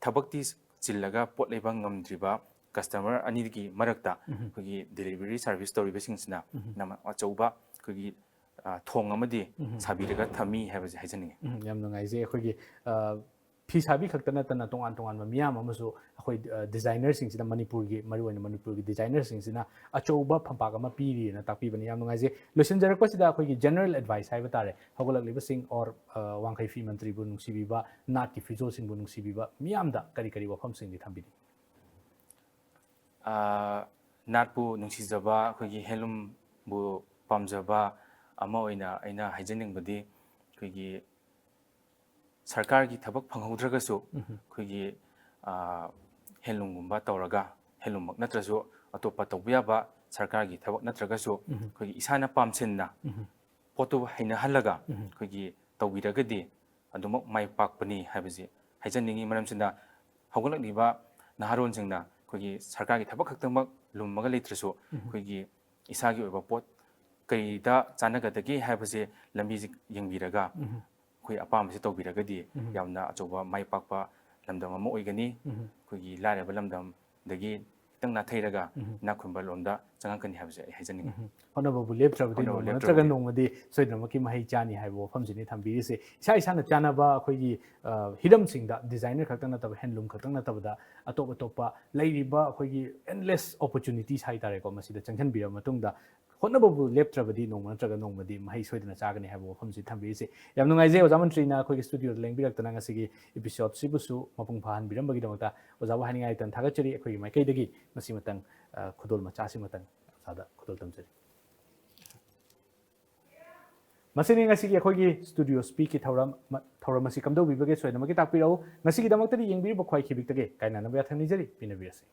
ꯊꯕꯛꯇꯤ ꯆꯤꯜꯂꯒ ꯄꯣꯠ ꯂꯩꯕ ꯉꯝꯗ꯭ꯔꯤꯕ ꯀꯁꯇꯃꯔ ꯑꯅꯤꯒꯤ ꯃꯔꯛꯇ ꯎꯝ꯫ ꯑꯩꯈꯣꯏꯒꯤ delivery service ꯇꯧꯔꯤꯕꯁꯤꯡꯁꯤꯅ ꯎꯝ꯫ ꯌꯥꯝꯅ ꯑꯆꯧꯕ ꯑꯩꯈꯣꯏꯒꯤ, ꯑ, ꯊꯣꯡ ꯑꯃꯗꯤ ꯎꯝ꯫ ꯁꯥꯕꯤꯔꯒ ꯊꯝꯃꯤ ꯍꯥꯏꯕꯁꯦ ꯍꯥꯏꯖꯅꯤꯡꯉꯤ꯫ ꯎꯝ, ꯌꯥꯝ ꯅꯨꯡꯉꯥꯏꯖꯩ꯫ ꯑꯩꯈꯣꯏꯒꯤ, ꯑ, ꯐꯤ ꯁꯥꯕꯤ ꯈꯛꯇ ꯅꯠꯇꯅ ꯇꯣꯉꯥꯟ ꯇꯣꯉꯥꯟꯕ ꯃꯤꯌꯥꯝ ꯑꯃꯁꯨ ꯑꯩꯈꯣꯏ, ꯑ, designerꯁꯤꯡꯁꯤꯅ, ꯃꯅꯤꯄꯨꯔꯒꯤ, ꯃꯔꯨꯑꯣꯏꯅ ꯃꯅꯤꯄꯨꯔꯒꯤ designerꯁꯤꯡꯁꯤꯅ ꯑꯆꯧꯕ ꯐꯝꯄꯥꯛ ꯑꯃ ꯄꯤꯔꯤꯅ ꯇꯥꯛꯄꯤꯕꯅꯤ꯫ ꯌꯥꯝ ꯅꯨꯡꯉꯥꯏꯖꯩ꯫ ꯂꯣꯏꯁꯤꯟꯖꯔꯛꯄꯁꯤꯗ ꯑꯩꯈꯣꯏꯒꯤ general advice ꯍꯥꯏꯕ ꯇꯥꯔꯦ, ꯍꯧꯒꯠꯂꯛꯂꯤꯕꯁꯤꯡ or, ꯑ, ꯋꯥꯡꯈꯩ ꯐꯤ ꯃꯟꯇ꯭ꯔꯤꯕꯨ ꯅꯨꯡꯁꯤꯕꯤꯕ, ꯅꯥꯠꯀꯤ ꯐꯤꯖꯣꯜꯁꯤꯡꯕꯨ ꯅꯨꯡꯁꯤꯕꯤꯕ ꯃꯤꯌꯥꯝꯗ ꯀꯔꯤ ꯀꯔꯤ ꯋꯥꯐꯝꯁꯤꯡꯗꯤ ꯊꯝꯕꯤꯅꯤ? ꯑ, ꯅꯥꯠꯄꯨ ꯅꯨꯡꯁꯤꯖꯕ, ꯑꯩꯈꯣꯏꯒꯤ handloomꯕꯨ ꯄꯥꯝꯖꯕ ꯑꯃ ꯑꯣꯏꯅ ꯑꯩꯅ ꯍꯥꯏꯖꯅꯤꯡꯕꯗꯤ, ꯑꯩꯈꯣꯏꯒꯤ ꯁꯔꯀꯥꯔꯒꯤ ꯊꯕꯛ ꯐꯪꯍꯧꯗ꯭ꯔꯒꯁꯨ ꯎꯝ꯫ ꯑꯩꯈꯣꯏꯒꯤ, ꯑ, handloomꯒꯨꯝꯕ ꯇꯧꯔꯒ, handloomꯃꯛ ꯅꯠꯇ꯭ꯔꯁꯨ ꯑꯇꯣꯞꯄ ꯇꯧꯕ ꯌꯥꯕ ꯁꯔꯀꯥꯔꯒꯤ ꯊꯕꯛ ꯅꯠꯇ꯭ꯔꯒꯁꯨ ꯎꯝ꯫ ꯑꯩꯈꯣꯏꯒꯤ ꯏꯁꯥꯅ ꯄꯥꯝꯁꯤꯟꯅ ꯎꯝ꯫ ꯄꯣꯠꯇꯨ ꯍꯩꯅꯍꯜꯂꯒ ꯎꯝ꯫ ꯑꯩꯈꯣꯏꯒꯤ ꯇꯧꯕꯤꯔꯒꯗꯤ ꯑꯗꯨꯃꯛ ꯃꯥꯏ ꯄꯥꯛꯄꯅꯤ ꯍꯥꯏꯕꯁꯤ ꯍꯥꯏꯖꯅꯤꯡꯉꯤ꯫ ꯃꯔꯝꯁꯤꯅ ꯍꯧꯒꯠꯂꯛꯂꯤꯕ ꯅꯍꯥꯔꯣꯟꯁꯤꯡꯅ ꯑꯩꯈꯣꯏꯒꯤ ꯁꯔꯀꯥꯔꯒꯤ ꯊꯕꯛ ꯈꯛꯇꯃꯛ ꯂꯨꯝꯃꯒ ꯂꯩꯇ꯭ꯔꯁꯨ ꯎꯝ꯫ ꯑꯩꯈꯣꯏꯒꯤ ꯏꯁꯥꯒꯤ ꯑꯣꯏꯕ ꯄꯣꯠ ꯀꯔꯤꯗ ꯆꯥꯟꯅꯒꯗꯒꯦ ꯍꯥꯏꯕꯁꯦ ꯂꯝꯕꯤꯁꯦ ꯌꯦꯡꯕꯤꯔꯒ ꯎꯝ꯫ ꯑꯩꯈꯣꯏ ꯑꯄꯥꯝꯕꯁꯦ ꯇꯧꯕꯤꯔꯒꯗꯤ ꯎꯝ꯫ ꯌꯥꯝꯅ ꯑꯆꯧꯕ ꯃꯥꯏ ꯄꯥꯛꯄ ꯂꯝꯗꯝ ꯑꯃ ꯑꯣꯏꯒꯅꯤ꯫ ꯎꯝ꯫ ꯑꯩꯈꯣꯏꯒꯤ ꯂꯥꯏꯔꯕ ꯂꯝꯗꯝꯗꯒꯤ ꯈꯤꯇꯪ ꯅꯥꯊꯩꯔꯒ ꯎꯝ꯫ ꯏꯅꯥꯛ ꯈꯨꯟꯕ ꯂꯣꯝꯗ ꯆꯪꯉꯛꯀꯅꯤ ꯍꯥꯏꯕꯁꯦ ꯑꯩ ꯍꯥꯏꯖꯅꯤꯡꯉꯤ꯫ ꯎꯝ꯫ ꯍꯣꯠꯅꯕꯕꯨ ꯂꯦꯞꯇ꯭ꯔꯕꯗꯤ ꯍꯣꯠꯅꯕꯕꯨ ꯅꯣꯡꯃ ꯂꯦꯞꯇ꯭ꯔꯕꯗꯤ꯫ ꯅꯠꯇ꯭ꯔꯒ ꯅꯣꯡꯃꯗꯤ ꯁꯣꯏꯗꯅꯃꯛꯀꯤ ꯃꯍꯩ ꯆꯥꯅꯤ ꯍꯥꯏꯕ ꯋꯥꯐꯝꯁꯤꯅꯤ ꯊꯝꯕꯤꯔꯤꯁꯦ꯫ ꯏꯁꯥ ꯏꯁꯥꯅ ꯆꯥꯅꯕ ꯑꯩꯈꯣꯏꯒꯤ, ꯑ, ꯍꯤꯔꯝꯁꯤꯡꯗ, designer ꯈꯛꯇꯪ ꯅꯠꯇꯕ, handloom ꯈꯛꯇꯪ ꯅꯠꯇꯕꯗ ꯑꯇꯣꯞ ꯑꯇꯣꯞꯄ ꯂꯩꯔꯤꯕ ꯑꯩꯈꯣꯏꯒꯤ endless opportunities ꯍꯥꯏꯇꯥꯔꯦꯀꯣ, ꯃꯁꯤꯗ ꯆꯪꯁꯤꯟꯕꯤꯔꯕ ꯃꯇꯨꯡꯗ ꯍꯣꯠꯅꯕꯕꯨ ꯂꯦꯞꯇ꯭ꯔꯕꯗꯤ ꯅꯣꯡꯃ ꯅꯠꯇ꯭ꯔꯒ ꯅꯣꯡꯃꯗꯤ ꯃꯍꯩ ꯁꯣꯏꯗꯅ ꯆꯥꯒꯅꯤ ꯍꯥꯏꯕ ꯋꯥꯐꯝꯁꯤ ꯊꯝꯕꯤꯔꯤꯁꯦ꯫ ꯌꯥꯝ ꯅꯨꯡꯉꯥꯏꯖꯩ ꯑꯣꯖꯥ ꯃꯟꯇ꯭ꯔꯤꯅ ꯑꯩꯈꯣꯏꯒꯤ studioꯗ ꯂꯦꯡꯕꯤꯔꯛꯇꯅ ꯉꯁꯤꯒꯤ episodeꯁꯤꯕꯨꯁꯨ ꯃꯄꯨꯡ ꯐꯥꯍꯟꯕꯤꯔꯝꯕꯒꯤꯗꯃꯛꯇ ꯑꯣꯖꯥꯕꯨ ꯍꯥꯏꯅꯤꯡꯉꯥꯏ ꯂꯩꯇꯅ ꯊꯥꯒꯠꯆꯔꯤ꯫ ꯑꯩꯈꯣꯏꯒꯤ ꯃꯥꯏꯀꯩꯗꯒꯤ ꯃꯁꯤꯃꯇꯪ, ꯑ, ꯈꯨꯗꯣꯜ ꯃꯆꯥꯁꯤꯃꯇꯪ ꯑꯣꯖꯥꯗ ꯈꯨꯗꯣꯜ ꯇꯝꯖꯔꯤ꯫ ꯃꯁꯤꯅꯤ ꯉꯁꯤꯒꯤ ꯑꯩꯈꯣꯏꯒꯤ ꯁ꯭ꯇꯨꯗꯤꯑꯣ ꯁ꯭ꯄꯤꯛꯀꯤ ꯊꯧꯔꯝ꯫ ꯃ-, ꯊꯧꯔꯝ ꯑꯁꯤ ꯀꯝꯗꯧꯕꯤꯕꯒꯦ ꯁꯣꯏꯗꯅꯃꯛꯀꯤ ꯇꯥꯛꯄꯤꯔꯛꯎ꯫ ꯉꯁꯤꯒꯤꯗꯃꯛꯇꯗꯤ ꯌꯦꯡꯕꯤꯔꯤꯕ ꯈ꯭ꯋꯥꯏ ꯈꯤꯕꯤꯛꯇꯒꯤ ꯀꯥꯏꯅꯅꯕ ꯌꯥꯊꯪ ꯅꯤꯖꯔꯤ꯫ ꯄꯤꯅꯕꯤꯔꯁꯤ꯫